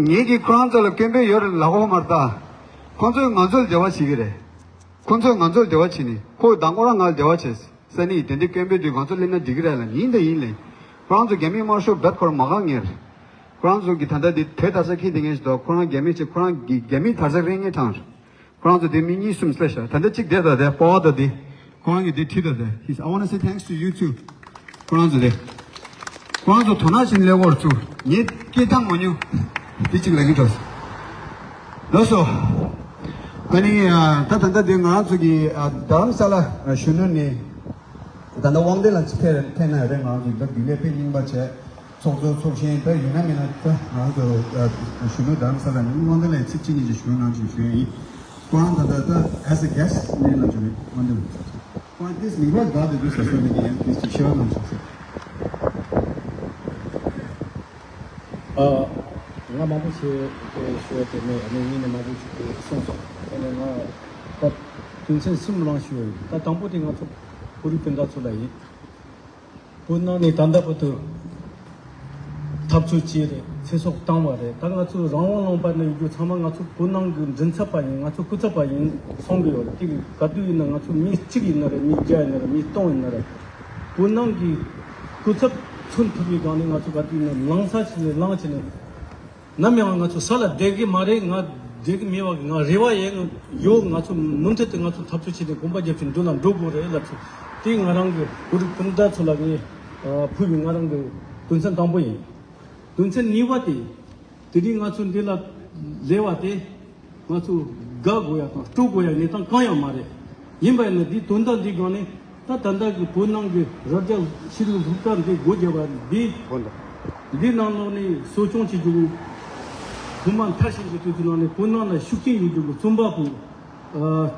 ངེད་ཀྱིས་ཁོ་རང་ཚོ་ལ་སྐད་འབོད་ཡོད་རེད་ལབ་ཀྱི་མ་རེད་ད། ཁོ་ཚོས་ང་ཚོ་ལ་འབྲེལ་བ་བྱེད་ཀྱི་རེད། ཁོ་ཚོས་ང་ཚོ་ལ་འབྲེལ་བ་བྱས་ནས་ཁོ་དང་ཁོ་རང་ང་ལ་འབྲེལ་བ་བྱས། ས་གནས་དེ་འདྲའི་སྐད་འབོད་དུས་ང་ཚོ་སླེབས་ན་འགྲིག་གི་རེད་ལབ། ཡིན་དང་ཡིན་ལབ། ཁོ་རང་ཚོ་རྒྱ་མིའི་དམར་ཤོག་རྦད་ཁོ་རང་མ་དགའ་མཁན་རེད། ཁོ་རང་ཚོ་གི་ད་ལྟ་འདི་དོན་དག་ཆ་ཁྱེར་བསྡད་མཁན་ཞིག་འདུག་ཁོ་རང་རྒྱ་མི་བྱས། ཁོ་རང་གི་རྒྱ་མིའི་དར་ཆ་རེག་མཁན་གྲས་རེད། ཁོ་རང་ཚོ་དེ་མི་གཉིས་གསུམ་སླེབས་ཤག་ད་ལྟ་གཅིག་བསྡད་ད་དེ་པོ་ཏོ་དེ། ཁོ་རང་གི་དེ་བྲིས་ད་དེ། He's, I wanna say thanks to you too. ཁོ་རང་ཚོ་དེ། ཁོ་རང་ཚོ་དོ་སྣང་བྱེད་ལེ་བོར་ཚུར་ངས་སྐད་བཏང་མ་མྱོང་། དེ་གཅིག་ལབ་ཀྱི་འགྲོ། ལགས་སོ། ཨ་ནི་ཨ་ད་ད་ལྟ་དེ་ང་རང་ཚོ་གི་ཨ་རྡ་རམ་ས་ལ་གཞོན་ནུ་ནས་ད་ལྟ་དབང་འདུས་ལགས་ཕེབས་ཕེབས་ན་ཡོད་རེད། ང་རང་ཚོ་ད་རྒྱུན་ལས་དཔེ་རྙིང་པ་བྱས། ཚོགས་གཙོ་ཚོགས་གཞོན་ད་ཡིན་ན་མིན་ན་ད་ང་ཚོ་གཞོན་ནུ་རྡ་རམ་ས་ལ་ནས་དབང་འདུས་ལགས་ཚིག་གཅིག་གཉིས་ཅིག་ཞུ་གནང་ཅིག་ཞུ་ཡ་ཡིན། ཁོ་རང་ད་ལྟ་ད་as a guest ནས་ལ་འཇུ་རེད། དབང་འདུས་ལགས། ཁོ་རང་ཏིས་མིག་པ་དགའ་དེ་དུས་ས་སོ་ནས་ཀྱི་ཡང་ཏིས་ཅིག་ཤེས་པ་གནང་ཆོག་ཟེར། ཨ། ང་མང་པོ་ཞིག་ཞུ་བ་དེ་ནས་ཨ་ནི་ངས་ནས་མང་པོ་ཞིག་གསུངས་སོང་། དེ་ནས་ང་ད་དོན་ཚན་གསུམ་རང་ཞུ་བ་ཡིན། ད་དང་པོ་དེ་ང་ཚོ་བོད་རིགས་སྤུན་ཟླ་ཚོ་ལ་ཡིན། བོད་ནང་ནས་ད་ལྟ་བར་དུ་འཐབ་རྩོད་བྱས་རེད། ཚེ་སྲོག་བཏང་བ་རེད། ད་ང་ཚོ་རང་དབང་ལུང་པ་ནས་ཡོད་རྒྱུ་ཚང་མ་ང་ཚོ་བོད་ནང་གི་མགྲིན་ཚབ་པ་ཡིན། ང་ཚོ་སྐུ་ཚབ་པ་ཡིན་གསུང་གི་ཡོད་རེད། དེ་ག་དུས་ཡིན་ན་ང་ཚོ་མི་གཅིག་ཡིན་ན་རེད། མི་བརྒྱ་ཡིན་ན་རེད། མི་སྟོང་ཡིན་ན་རེད། བོད་ནང་གི་སྐུ་ཚབ་མཚོན་ཐུབ་པའི་སྒང་ནས་ང་ཚོ་ག་དུས་ཡིན་ན་ལངས་ས་བྱས་ནས་ལངས་བྱས་ནས། ནམ་ཡང་ང་ཚོ་ས་ལ་བསྡད་ཀྱི་མ་རེད། ང་བསྡད་ཀྱི་མེད་པ་གི་ང་རེ་བ་ཡོད། ང་ཚོ་མུ་མཐུད་དུ་ང་ཚོ་འཐབ་རྩོད་བྱས་ཏེ་གོམ་པ་རྒྱབ་བྱས་མདུན་ལ་འགྲོ་དགོས་རེད་ལབ་སོང་། དེ་ང་རང་གི་བོད་རིགས་སྤུན་ཟླ་ཚོ་ལ་ངས་ཕུལ་བའི་ང་རང་གི་དོན་ཚན་དང་པོ་ཡིན། དོན་ཚན་གཉིས་པ་དེ། དེ་རིང་ང་ཚོ་འདི་ལ་སླེབས་པ་དེ། ང་ཚོ་དགའ་དགོས་ཡ་དང་སྤྲོ་དགོས་ཡ་གནས་སྟངས་གང་ཡང་མ་རེད། ཡིན་པ་ཡིན་ན་འདིའི་དོན་དག་འདིའི་སྒང་ནས་ད་ད་ལྟ་གི་བོད་ནང་གི་རྭ་རྒྱ་ཤེས་རིག་སློབ་གྲྭ་འདི་སྒོ་བརྒྱབ་པ་འདི། འདི་ནང་ལོགས་ནས་གསོ་སྐྱོང་བྱེད་རྒྱུ། ཐོག་མ་མཐར་ཕྱིན་གྱི་དུས་ཚོད་ནང་ནས་བོད་ནང་ལ་ཤུགས་རྐྱེན་ཡོད་རྒྱུ་གི་རྩོམ་པ་པོ། ཨ།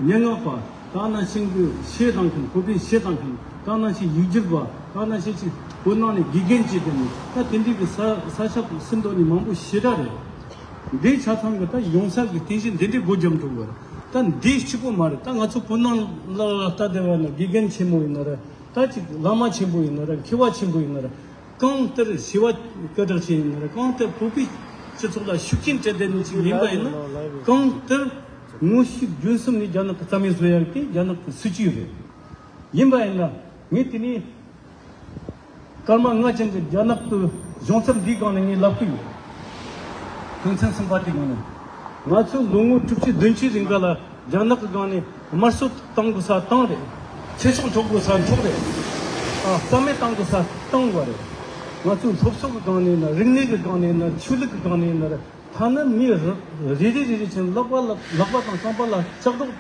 སྙན་ངག་པ། ད་ནང་བཞིན་གྱི་གཞས་བཏང་མཁན། བོད་པའི་གཞས་བཏང་མཁན། ད་ནང་བཞིན་ཡིག་སྒྱུར་བ། ད་ནང་བཞིན་ཅིག་བོད་ནང་ནས་དགེ་རྒན་བྱས་ཏེ་ནི། ད་དེ་འདྲའི་གི་ས་ས་ཆ་ཟིན་ཐོག་ནས་མང་པོ་ཞེ་དྲག་རེད། འདི་ཆ་ཚང་གི་ད་ཡོང་ས་གི་རྟེན་གཞི་འདི་འདྲའི་སྒོ་རྒྱབ་འགྲོ་གི་རེད། ད་འདི་གཅིག་པོ་མ་རེད། ད་ང་ཚོ་བོད་ནང་ལ་ལྟ་བསྡད་པ་ན། དགེ་རྒན་ཆེན་མོ་ཡིན་ན་རེད། ད་ཅིག་བླ་མ་ཆེན་པོ་ཡིན་ན་རེད། མཁས་པ་ཆེན་པོ་ཡིན་ན་རེད། གང་ལྟར་ཞི་བ་སྐད་གྲགས་ཅན་ཡིན་ན་རེད། གང་ལྟར་བོད་པའི་སྤྱི་ཚོགས་ལ་ཤུགས་རྐྱེན་སྤྲད་བསྡད་མཁན་ཅིག་ཡིན་པ་ཡིན་ན། གང་ལྟར་དངོས་ཤུགས་རྒྱུན་གསུམ་ནས་རྒྱ་ནག་གི་རྩ་མེད་བཟོ་ཡག་དེ་རྒྱ་ནག་གི་སྲིད་ཇུས་རེད། ཡིན་པ་ཡིན་ན་ངས་དེ་ནས་སྐར་མ་ལྔ་ཅན་གྱི་རྒྱ་ནག་གི་གཞུང་ཚབ་འདིའི་སྒང་ནས་ངས་ལབ་ཀྱི་ཡོད། དོན་ཚན་གསུམ་པ་དེའི་སྒང་ནས། ང་ཚོས་ལོ་ངོ་དྲུག་ཅུ་བདུན་ཅུའི་རིང་ག་ལ་རྒྱ་ནག་གི་སྒང་ནས་དམར་གསོད་གཏོང་དགོས་ས་བཏང་རེད། ཚེ་སྲོག་འཕྲོག་དགོས་ས་འཕྲོག་རེད། ཨ། རྩ་མེད་གཏོང་དགོས་ས་བཏང་བ་རེད། ང་ཚོའི་སློབ་གསོ་གི་སྒང་ནས་ཡིན་ན། རིག་གནས་ཀྱི་སྒང་ནས་ཡིན་ན། ཆོས་ལུགས་ཀྱི་སྒང་ནས་ཡིན་ན་རེད། ཐ་ན་མི་རེ་རེ་རེ་རེ་བཞིན་ལག་པ་ལ་ལག་པ་དང་རྐང་པ་ལ་ལྕགས་སྒྲོག་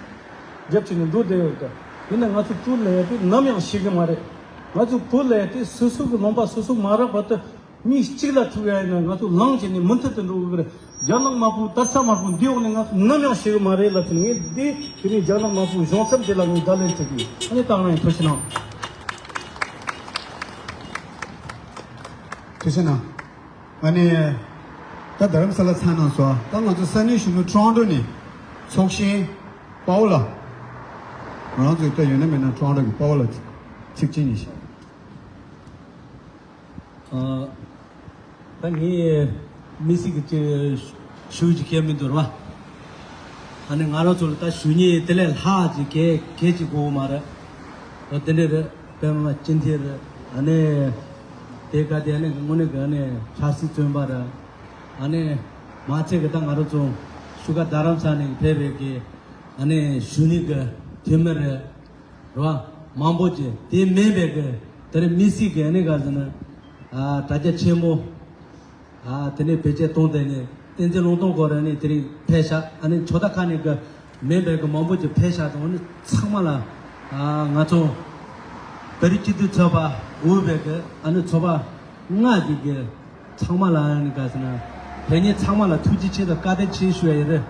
རྒྱབ་བྱས་ནས་འགྲོ་བསྡད་ཡོད་ཀྱང་། ཡིན་ན་ང་ཚོ་བོད་ལབ་ཡག་དེ་ནམ་ཡང་ཤེས་གི་མ་རེད། ང་ཚོ་བོད་ལབ་ཡག་དེ་སོ་སོ་གི་ལུང་པ་སོ་སོ་མ་རག་བར་དུ། མི་གཅིག་ལ་ཐུག་ཡ་ཡིན་ན་ང་ཚོ་ལངས་བྱས་ནས་མུ་མཐུད་དུ་འགྲོ་དགོས་ཀྱི་རེད། རྒྱ་ནག་དམར་པོ་དར་ས་དམར་པོ་འདི་འོག་ནས་ང་ཚོ་ནམ་ཡང་ཤེས་གི་མ་རེད་ལབ་བྱས་ནས། ངས་འདི་དེ་རིང་རྒྱ་ནག་དམར་པོའི་གཞུང་ཚབ་འདི་ལ་ངས་བརྡ་ལན་སྤྲད་ཀྱི་ཡིན། ཨ་ནི་ད་ག་རང་ཡིན། ཐུགས་རྗེ་གནང་། ཐུགས་རྗེ་གནང་། ཨ་ནི་ད་རྡ་རམ་ས་ལ་ཚང་གནང་སོང་། ད་ང་ཚོ་ས་གནས་གཞོན་ནུ་ཊོ་རོན་ཊོ་ནས་ཚོགས་གཞོན་དཔའ་བོ་ལགས། ང་རང་ཚོའི་ད་ཡོད་ན་མེད་ན་ཊོ་རོན་ཊོ་གི་དཔའ་བོ་ལགས་ཚིག་གཅིག་གཉིས་ཤིག། ཨ། ད་ངས་དམིགས་བསལ་གྱི་ཅིག་ཞུ་རྒྱུ་གང་ཡང་མི་འདུག་ར། ཨ་ནི་ང་རང་ཚོ་ལ་ད་ཞུ་སྙིང་དེ་ལས་ལྷག་ཅིག་གང་གང་ཅིག་དགོས་མ་རེད། འོ་དེ་འདྲ་རེད། པད་མ་སྤྱི་འཐུས་རེད། ཨ་ནི་དེ་ག་དེ་ཨ་ནི་དངོས་གནས་ཀྱི་ཨ་ནི་ཆབ་སྲིད་བཙོན་པ་རེད། ཨ་ནི་མ་ཚད་ཀྱི་ད་ང་རང་ཚོ་བཞུགས་སྒར་རྡ་རམ་ས་ནས་ཕེབས་པའི་གི་ཨ་ནི་གཞོན་ནུ་གི་འཐུས་མི་རེད། རེད་བ། མང་པོ་ཅིག་དེ་མིན་པའི་གི་དེ་རིང་དམིགས་བསལ་གྱི་ཨ་ནི་ག་ཟེར་ན། ཨ། དྲ་རྒྱ་ཆེན་མོ། ཨ། དེ་ནས་བེད་སྤྱོད་གཏོང་དེ་ནས་བསྟན་འཛིན་ལུང་སྟོང་སྐོར་ཨ་ནི་དེ་རིང་ཕེབས་ཤག། ཨ་ནི་ཕྱོགས་མཐའ་ཁག་ནས་གི་མིན་པའི་གི་མང་པོ་ཅིག་ཕེབས་ཤག་དང་། ཨ་ནི་ཚང་མ་ལ། ཨ། ང་ཚོ་བོད་རིགས་སྤྱི་མཐུན་ཚོགས་པ་དབུས་པའི་གི་ཨ་ནི་ཚོགས་པ་ལྔ་གི་གི་ཚང་མ་ལ་ཨ་ནི་ག་ཟེར་ན། དེ་ཉིད་ཚང་མ་ལ་ཐུགས་རྗེ་ཆེ་དང་བཀའ་དྲིན་ཆེ་ཞུ་ཡ་ཡིན་རེད།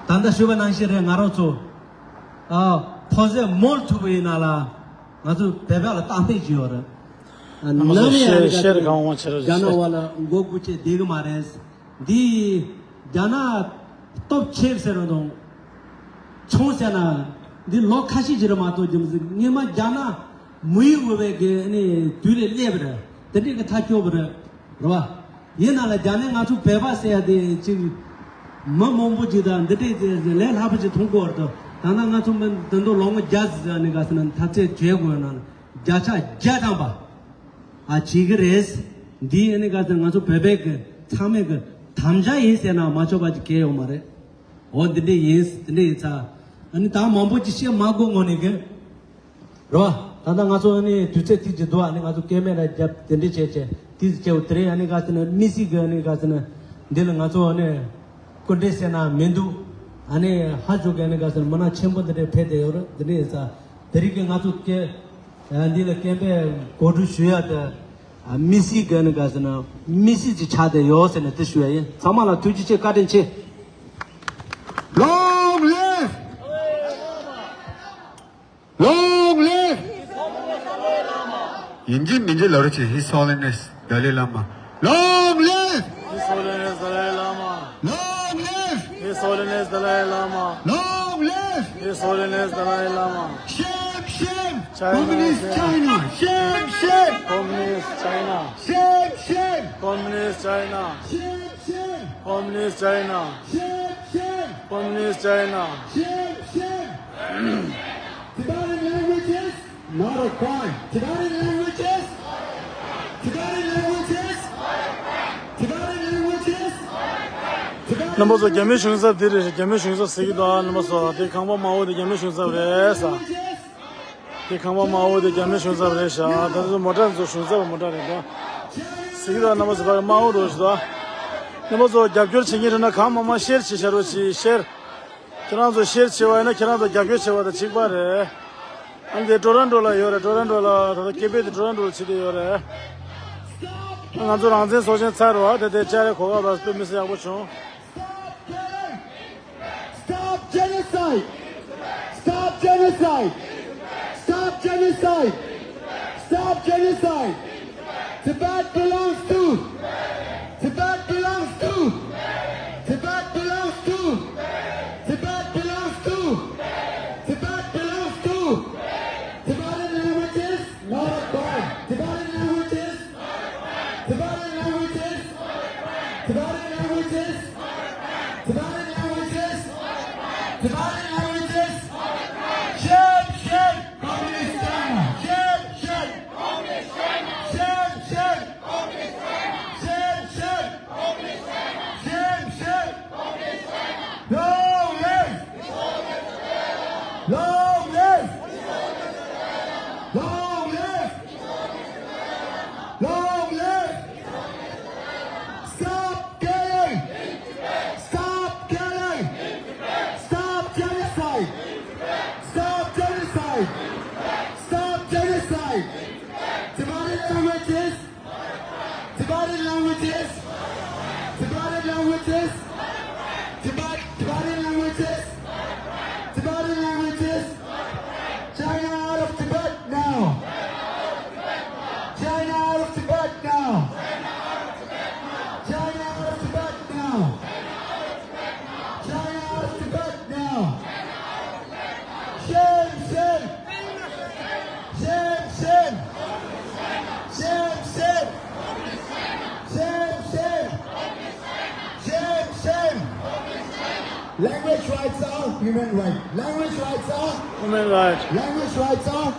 ད་ལྟ་ཞུས་པ་ནང་བཞིན་རེད། ང་རང་ཚོ། ཨ། ཕོ་ཟད་མོལ་ཐུབ་པ་ཡིན་ན་ལ། ང་ཚོ་བོད་པ་ལ་རྟག་པར་ཅིག་ཡོད་རེད། ཨ། ང་ཚོ་ནམ་ཡང་ཤེར་ཤེར་གང་འོང་ཆེ་རེད། རྒྱ་ནག་བ་ལ་མགོ་སྒུར་བྱས་བསྡད་གི་མ་རེད། འདི་རྒྱ་ནག་སྟོབས་ཆེ་ཟེར་ར་དང་ཆུང་ཟེར་ན། འདི་ལོ་ཁ་ཤས་ཅིག་རེད་མ་གཏོགས། རྒྱུ་མཚན་སྔོན་མ་རྒྱ་ནག་མི་ཡུལ་འོས་པའི་གི་ཨ་ནི་དུས་ལས་སླེབས་རེད། དེ་འདྲའི་གི་ཐག་གཅོད་པ་རེད། རེད་བ། ཡིན་ན་ལ་རྒྱ་ནག་ང་ཚོ་བོད་པ་ཟེར་ཡ་དེ་ཅིག་མི་མང་པོ་ཅིག་དང་འདི་འདྲས་ཟེར་ཟེར་ལས་སླ་པོ་ཅིག་མཐོང་གི་ཡོད་རེད་དོ། ད་ནང་ང་ཚོ་མི་འདི་འདྲ་ལོ་ངོ་བརྒྱ་ཟིན་ཟིན་ནས་ག་ཟེར་ན་འཐབ་རྩོད་བྱེད་དགོས་ན་བརྒྱ་ཆ་བརྒྱ་ཐམ་པ། ཨ། བྱེད་གི་རེད། འདི་ཨ་ནི་ག་ཟེར་ང་ཚོ་བོད་པའི་གི་ཚང་མས་གི་དམ་བཅའ་ཡིན་ཟེར་ན་མ་ཆོག་པ་ཅིག་གང་ཡང་ཡོད་མ་རེད། འོ་འདི་འདྲས་ཡིན། འདི་འདྲས་ཡིན་ཙང་། ཨ་ནི་ད་མང་པོ་ཅིག་བཤད་མ་དགོས་ངོ་ནས་གི། རེད་བ། ད་ལྟ་ང་ཚོ་ཨ་ནི་དུས་ཚོད་ཐིག་ཅིག་འདུག། ཨ་ནི་ང་ཚོ་སྐད་མེད་ལ་རྒྱབ་དེ་འདྲས་བྱས་བྱས་དེ་ཅིག་བྱས། དེ་རིང་ཨ་ནི་ག་ཟེར་ན་དམིགས་བསལ་གྱི་ཨ་ནི་ག་ཟེར་ན་འདི་ལ་ང་ཚོ་ཨ་ནི་སྐུ་མགྲོན་ཟེར་ན་མི་འདུག། ཨ་ནི་ཧ་ཅང་གི་ཨ་ནི་ག་ཟེར་ན་མི་སྣ་ཆེན་པོ་འདི་འདྲས་ཕེབས་བསྡད་ཡོད་རེད། འདི་འདྲས་ཡིན་ཙང་དེ་རིང་གི་ང་ཚོ་སྐད་འདི་ལ་སྐད་འབོད་གོ་སྒྲིག་ཞུ་ཡ་དེ་དམིགས་བསལ་གྱི་ཨ་ནི་ག་ཟེར་ན་དམིགས་བསལ་ཅིག་ཆགས་བསྡད་ཡོད་ཟེར་ནས་དེ་ཞུ་ཡ་ཡིན། ཚང་མ་ལ་ཐུགས་རྗེ་ཆེ། བཀའ་དྲིན་ཆེ། Long live! Long live! ཡིན་གཅིག་མིན་གཅིག་ལབ་རོགས་བྱེད། His Holiness Dalai Lama. Long live! His Holiness Dalai Lama. Long live! His Holiness Dalai Lama. Long live! His Holiness Dalai Lama. Shame, shame! China, Communist shame! China! Shame, shame! Communist China! Shame, shame! Shame, shame! Communist China! Shame, shame! Communist China! Shame, shame! Tibetan languages, not a crime. Tibetan languages, Tibetan languages, Tibetan languages, Tibetan རྣམ་པ་ཚོ། རྒྱ་མིའི་གཞུང་ཚབ་འདི་རེད། རྒྱ་མིའི་གཞུང་ཚབ་ཟེར་གྱི་འདུག། རྣམ་པ་ཚོ། དེ་ཁང་པ་དམར་པོ་དེ་རྒྱ་མིའི་གཞུང་ཚབ་རེད་ས། དེ་ཁང་པ་དམར་པོ་དེ་རྒྱ་མིའི་གཞུང་ཚབ་རེད་ཤག། ད་ཚོ་མོ་ཊ་ཚོ་གཞུང་ཚབ་མོ་ཊ་རེད་འདུག། ཟེར་གྱི་འདུག། རྣམ་པ་ཚོ་ཕ་གི་དམར་པོ་རོ་ཞིག་འདུག། རྣམ་པ་ཚོ་རྒྱབ་སྐྱོར་བྱེད་མཁན་རེད་ན་གང་མང་མང་ཤེར་བྱེད་བྱ་རོགས་བྱེད། ཤེར། ཁྱེད་རང་ཚོ་ཤེར་བྱེད་པ་ཡིན་ན་ཁྱེད་རང་ཚོ་རྒྱབ་སྐྱོར་བྱེད་པ་དང་གཅིག་པ་རེད། ཨ་ནི་དེ་ཊོ་རོན་ཊོ་ལ་ཡོད་རེད། ཊོ་རོན་ཊོ་ལ་ད་ལྟ་སྐད་འབོད་དེ་ཊོ་རོན་ཊོ་ལ་བྱེད་བསྡད་ཡོད་རེད། ང་ཚོ་རང་བཙན་སྲོག་ཤིང་ཚར་བ་དེ་དེ་ལྕགས་རི་གོ་སྐབས་ལ་སྤེལ་མི་སྲིད་ཡག་པོ་བྱུང་། Stop genocide! Stop genocide! Stop genocide! Stop genocide! Tibet belongs to! Tibet belongs to! Tibet belongs to! Tibet belongs to! Tibet belongs to! Tibetan languages not a crime! Tibetan languages Tibetan languages! Tibetan languages! Tibetan languages! Tibetan languages! Shame, shame! Communist China! Shame, shame! Shame, shame! Shame, shame! Shame, shame! Long live! Long live! Long live! Long live! Stop killing! Stop killing! Stop genocide! Stop genocide! Stop genocide! Tibetan languages! Tibetan languages! Tibetan languages! Tibet, Tibetan languages! Tibetan languages! China out of Tibet now! China out of Tibet now! China out of Tibet now! China out of Tibet now! Shame, shame! Shame, shame! Shame, shame! Shame, shame! Shame, shame! Language rights are human rights. Language rights are Human rights. Language rights are